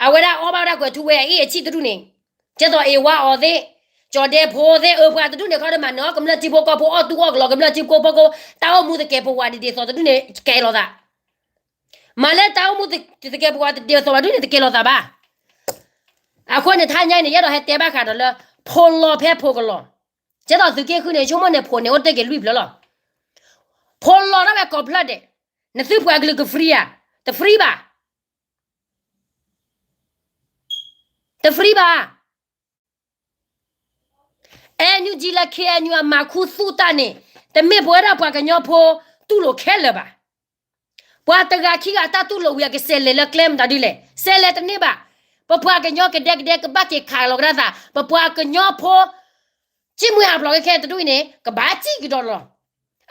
အဝဲဒၣ်အီၣ်ဘၣ်ဝဲဒၣ်ကွဲးထူဝ့အအ့ၣ်အဆံၣ်တဒူၣ်န့ၣ်, ကဲသိးအ့ၣ်ဝါအီၤသ့ၣ်, ကၠီၤဒဲဖိသ့ၣ် အၢပှၤတဒူၣ်န့ၣ်ခီဒီးမၤနၢၤအီၣ်ကမျၢၢ်ထံဖိကီၢ်ဖိ အီၣ်တူၢ်အီၣ်ကလီၤကမျၢၢ်ထံဖိကီၢ်ဖိ, တၢ်အိၣ်မူသကဲးပဝးဒ်ဒ်သိးတဒူၣ်န့ၣ် ကဲလိာ်သး မၤလၢတၢ်အိၣ်မူတကဲးပဝးတဒ်သိးဘၣ်ဒူၣ်န့ၣ် တကဲလိာ်သးဘၣ်. အဃိန့ၣ် ထါညါအံၤန့ၣ် ယအဲၣ်ဒိးဟဲတဲဘၣ်ဃးဒီးလၢ ဖိလီၤဖဲဖိကလီၤ, ကဲသိးသုးက့ဃုန့ၣ် ဆိကမိၣ်န့ၣ် ဖိန့ၣ်အိၣ်တ့ၢ်က့ၤလွံၢ်ဖျၢၣ်လီၤ. ဖိလီၤဒၣ်ဝဲကိးဖျၢၣ်ဒဲး, နသုပှၤကလုာ်က free ဧါ, တ free ဘၣ်, တ free ဘၣ်. အဲၣ်ယူၣ်ကၠံလၢ ခ့ၣ်အဲၣ်ယူၣ် အမၤခူသူၣ်တၢ်န့ၣ် တမ့ၢ်ပဝဲဒၣ်ပှၤကညီဖိတူၢ်လိာ်ခဲလၢာ်ဘၣ်. ပှၤတဂၤခံဂၤတၢ်တူၢ်လိာ်ဝံၤ အကဆဲးလဲၤလၢကျဲမတၤဒ်လဲၣ်, ဆဲးလဲၤတန့ၢ်ဘၣ်. ပပှၤကညီကဒဲကဒဲကဘၣ်က့ၤခးလီၤကဒါသး, ပပှၤကညီဖိ ကံၣ်မှံဟးဖျိးခဲခဲတဒူၣ်အံၤန့ၣ် ကဘၣ်စံၣ်ကဒီးလီၤ.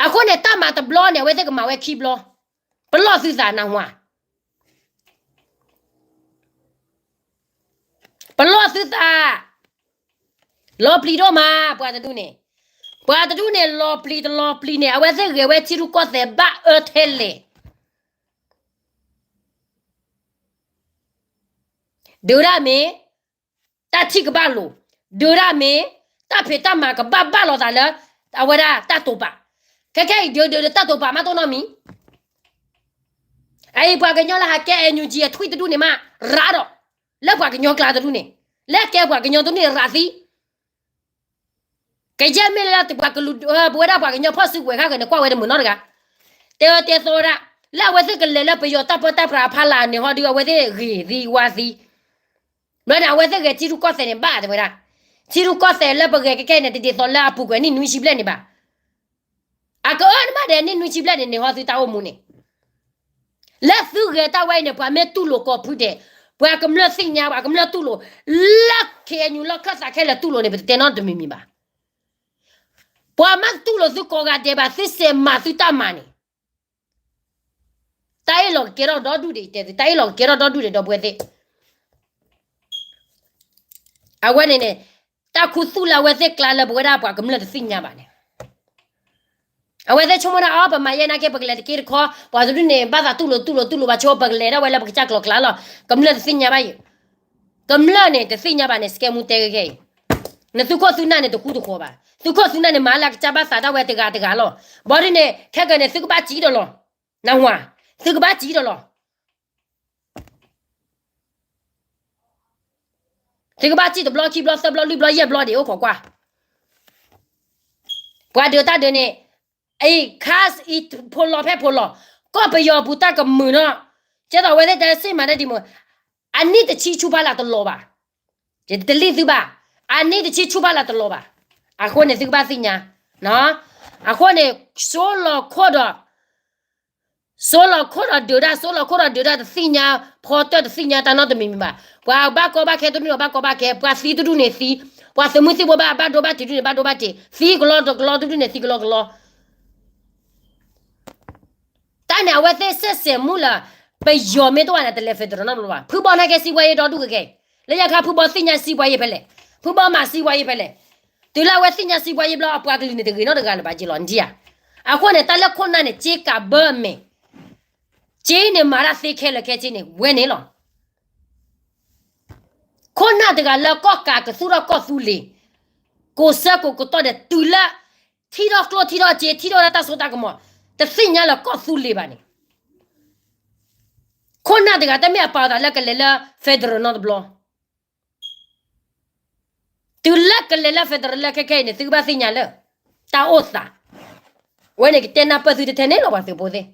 အဃိန့ၣ် တၢ်မၤတဘျီန့ၣ် အဝဲသ့ၣ်ကမၤဝဲခံဘျီ, ပလီၢ်သုသးနၢ်ဟူဧါ. ပလီၢ်သုသး, လီၤပျံၤဒိၣ်မး ပှၤတဒူၣ်န့ၣ်, ပှၤတဒူၣ်န့ၣ် လီၤပျံၤတလီၤပျံၤန့ၣ် အဝဲသ့ၣ်ဂဲၤဝဲထံရူၢ်ကီၢ်သဲးဘၣ်အၢထဲလဲၣ်. ဒုးဒၣ်မ့ၢ် တၢ်ထံၣ်ကဘၣ်လိာ်, ဒုးဒၣ်မ့ၢ် တၢ်ဖံးတၢ်မၤကဘၣ်ဘၣ်လိာ်သးလၢ အဝဲဒၣ်တၢ်တိာ်ပာ်, ခဲခဲအံၤဒုးဒုးဒီးတၢ်တိာ်ပာ်မးတအိၣ်နီတမံၤ အအံၤပှၤကညီလၢဟးကဲ NUG အထွံၣ်တဒူၣ်န့ၣ်မး ရးဒီး လၢပှၤကညီကျါတဒူၣ်န့ၣ်, လၢကဲပှၤကညီတဒူၣ်န့ၣ်ရးသံ, ကယဲၢ်မ့ၢ်လၢပှၤကလုာ် ပဝဲဒၣ်ပှၤကညီဖီၣ်စုကဝဲၤခါဂ့ၤန့ၣ် ကွၢ်ဝဲတမုာ်နီတဂၤ, တဲအၢတဲသီဝဲဒၣ်, လၢအဝဲသ့ၣ်ကလဲၤလၢပယီၤတၢ်ပၢတၢ်ပြးအဖီလာ်န့ၣ်ဟီဒီး အဝဲသ့ၣ်ဂ့ၤသံဝါသံ ဘျီန့ၣ် အဝဲသ့ၣ်ဂဲၤထံရူၢ်ကီၢ်သဲးန့ၣ်ဘၣ်တဲဝဲဒၣ်, ထံရူၢ်ကီၢ်သဲးလၢပဂဲၤကဲခဲအံၤန့ၣ် တဒ်သိးလၢအပူၤကွံာ်နံၣ်နွံဆံဘျဲၣ်န့ၣ်ဘၣ်. အကအၢနမးဒီးနံၣ်နွံဆံဘျဲၣ်န့ၣ်န့ၣ်ဟီသုတၢ်အိၣ်မူန့ၣ်, လၢသုဂဲၤတၢ်ဝဲအံၤန့ၣ် ပှၤမ့ၢ်တူၢ်လိာ်ကိးဖုဒဲး, ပှၤကမျၢၢ်သ့ၣ်ညါ ပှၤကမျၢၢ်တူၢ်လိာ်, လၢ ခ့ၣ်အဲၣ်ယူၣ် လီၢ်ခၢၣ်သးခဲလၢာ်တူၢ်လိာ်န့ၣ် ပတတဲနီတမံၤမံၤဘၣ်. ပှၤမ့ၢ်တူၢ်လိာ်သုကိးဂၤဒဲးဘၣ် သုစဲးမၤသုတၢ်မၤန့ၣ် တၢ်အ့ၣ်လိာ်ကကဲထီၣ်ဒီဒူၣ်ဒံးတဲသု, တၢ်အ့ၣ်လိာ်ကကဲထီၣ်ဒီဒူၣ်ဒံးဒီပုၢ်ဝဲၢ်သ့ၣ်, အဝဲန့ၣ်န့ၣ်, တၢ်ခူသူၣ်လၢအဝဲသ့ၣ်ကျါလၢပဝဲဒၣ်ပှၤကမျၢၢ်တသ့ၣ်ညါဘၣ်န့ၣ်, အဝဲသ့ၣ်ဆိကမိၣ်ဒၣ်အီၤ ပမၤယဲၢ်နာ်က့ ပကလဲၤတက့တခီ, ပှၤတဒူၣ်န့ၣ် ဘၣ်သးတူၢ်လိာ်တူၢ်လိာ်တူၢ်လိာ် ဘၣ်ဆိပကစၢ်ကျိၤကျါလီၤ, ကမျၢၢ်တသ့ၣ်ညါဘၣ်ယၤ, ကမျၢၢ်န့ၣ် တသ့ၣ်ညါဘၣ်န့ၣ် စကဲမူတဲဂ့ၤခဲအံၤ, နသုခိၣ်သုနၢ်န့ၣ် တဃူတဃီၤဘၣ်, သုခိၣ်သုနၢ်န့ၣ် မၤလၢကစၢ်ဘၣ်သးဒၣ်ဝဲတဂၤတဂၤလီၤ, ဘီဒ်န့ၣ် ခဲကနံၣ်န့ၣ် သုကဘၣ်စံးဒီးလီၤ, နဝၤ, သုကဘၣ်စံးဒီးလီၤ သုကဘၣ်စံးတဘျီခံဘျီသၢဘျီလွံၢ်ဘျီယဲၢ်ဘျီဒံးအိၣ်ခိးကွၢ်, ပှၤဒုးတၢ်ဒုးန့ၣ်, အံၤခါအံၤဖိလီၤဖဲဖိလီၤ, ကီၢ်ပယီၤပူၤတၢ်ကမုာ်နီၤ, ကဲသိးအဝဲသ့ၣ်တဲစ့ၢ်မၤတၢ်ဒံးမုာ်, အနံၣ်တဆံဆူဖးလၢ်တလီၤဘၣ်, ယတလံၣ်သုဘၣ်, အနံၣ်တဆံဆူဖးလၢ်တလီၤဘၣ်, အဃိန့ၣ်သုကဘၣ်သ့ၣ်ညါ, အဃိန့ၣ်, စိလီၤခိၣ်ဒီး စိလီၤခိၣ်ဒီးဒုးတၢ် စိလီၤခိၣ်ဒီးဒုးတၢ်တသ့ၣ်ညါ, ဖီတၢၢ်တသ့ၣ်ညါတၢ်နီတမံၤမံၤဘၣ်, ပှၤဘၣ်ကီဘၣ်ခဲတဒူၣ်န့ၣ်ဘၣ်ကီဘၣ်ခဲ, ပှၤသံတဒူၣ်န့ၣ်သံ, ပှၤသုးမုၢ်သံၣ်ဘိဘၣ်ဘၣ်ဒိဘၣ်ထံးတဒူၣ်န့ၣ်ဘၣ်ဒိဘၣ်ထံး, သံကလီတကလီတဒူၣ်န့ၣ်သံကလီကလီ တၢ်န့ၣ်အဝဲသ့ၣ်စဲးစဲးမူလၢ, ပယီၤမ့ၢ်တအိၣ်န့ၣ် တလဲၤ federal နီတဘျီဘၣ်, ဖုဘီနာ်က့ စံးပှၤယဲၢ်ဒီဒူၣ်ကကဲ, လၢညါခါဖုဘီသ့ၣ်ညါစံးပှၤယဲၢ်ဖဲလဲၣ်, ဖုဘီမၤစံးပှၤယဲၢ်ဖဲလဲၣ်, တုၤလၢအဝဲသ့ၣ်ညါစံးပှၤယဲၢ်ဘျီ အပှၤကလုာ်န့ၣ်တဂ့ၤနီတဂၤလၢၤဘၣ်က့လီၤ နထံၣ်ဧါ, အဃိန့ၣ် တၢ်လၢခိၣ်နၢ်န့ၣ် စ့ကးဘၢအမဲာ်, စ့န့ၣ်မၤတၢ်သ့ခဲလၢာ်ခဲဆ့န့ၣ် ဝဲန့ၣ်လီၤ. ခိၣ်နၢ်တဂၤလၢကီၢ်ကးကသူၣ်ထီၣ်ကီၢ်သူလ့ၤ, ကိးဆၢကိးကတီၢ်ဒီးတုၤလၢ, ထံၣ်ထီၣ်ကျိၣ်ထံၣ်ထီၣ်စ့ ထံၣ်ထီၣ်ဝဲဒၣ်တၢ်စိတၢ်ကမီၤ, တသ့ၣ်ညါလၢကီၢ်သူလ့ၤဘၣ်န့ၣ်, ခိၣ်နၢ်တဂၤတမ့ၢ်အပာ်အသးလၢကလဲၤလၢ federal နီတဘျီ တုၤလၢကလဲၤလၢ federal လၢခဲခဲအံၤန့ၣ် သုကဘၣ်သ့ၣ်ညါလၢ တၢ်အိၣ်သး, ဝဲန့ၣ်ကတဲနၢ်ပၢၢ်သုတထဲန့ၣ်လီၤ ပှၤသုးဖိသ့ၣ်,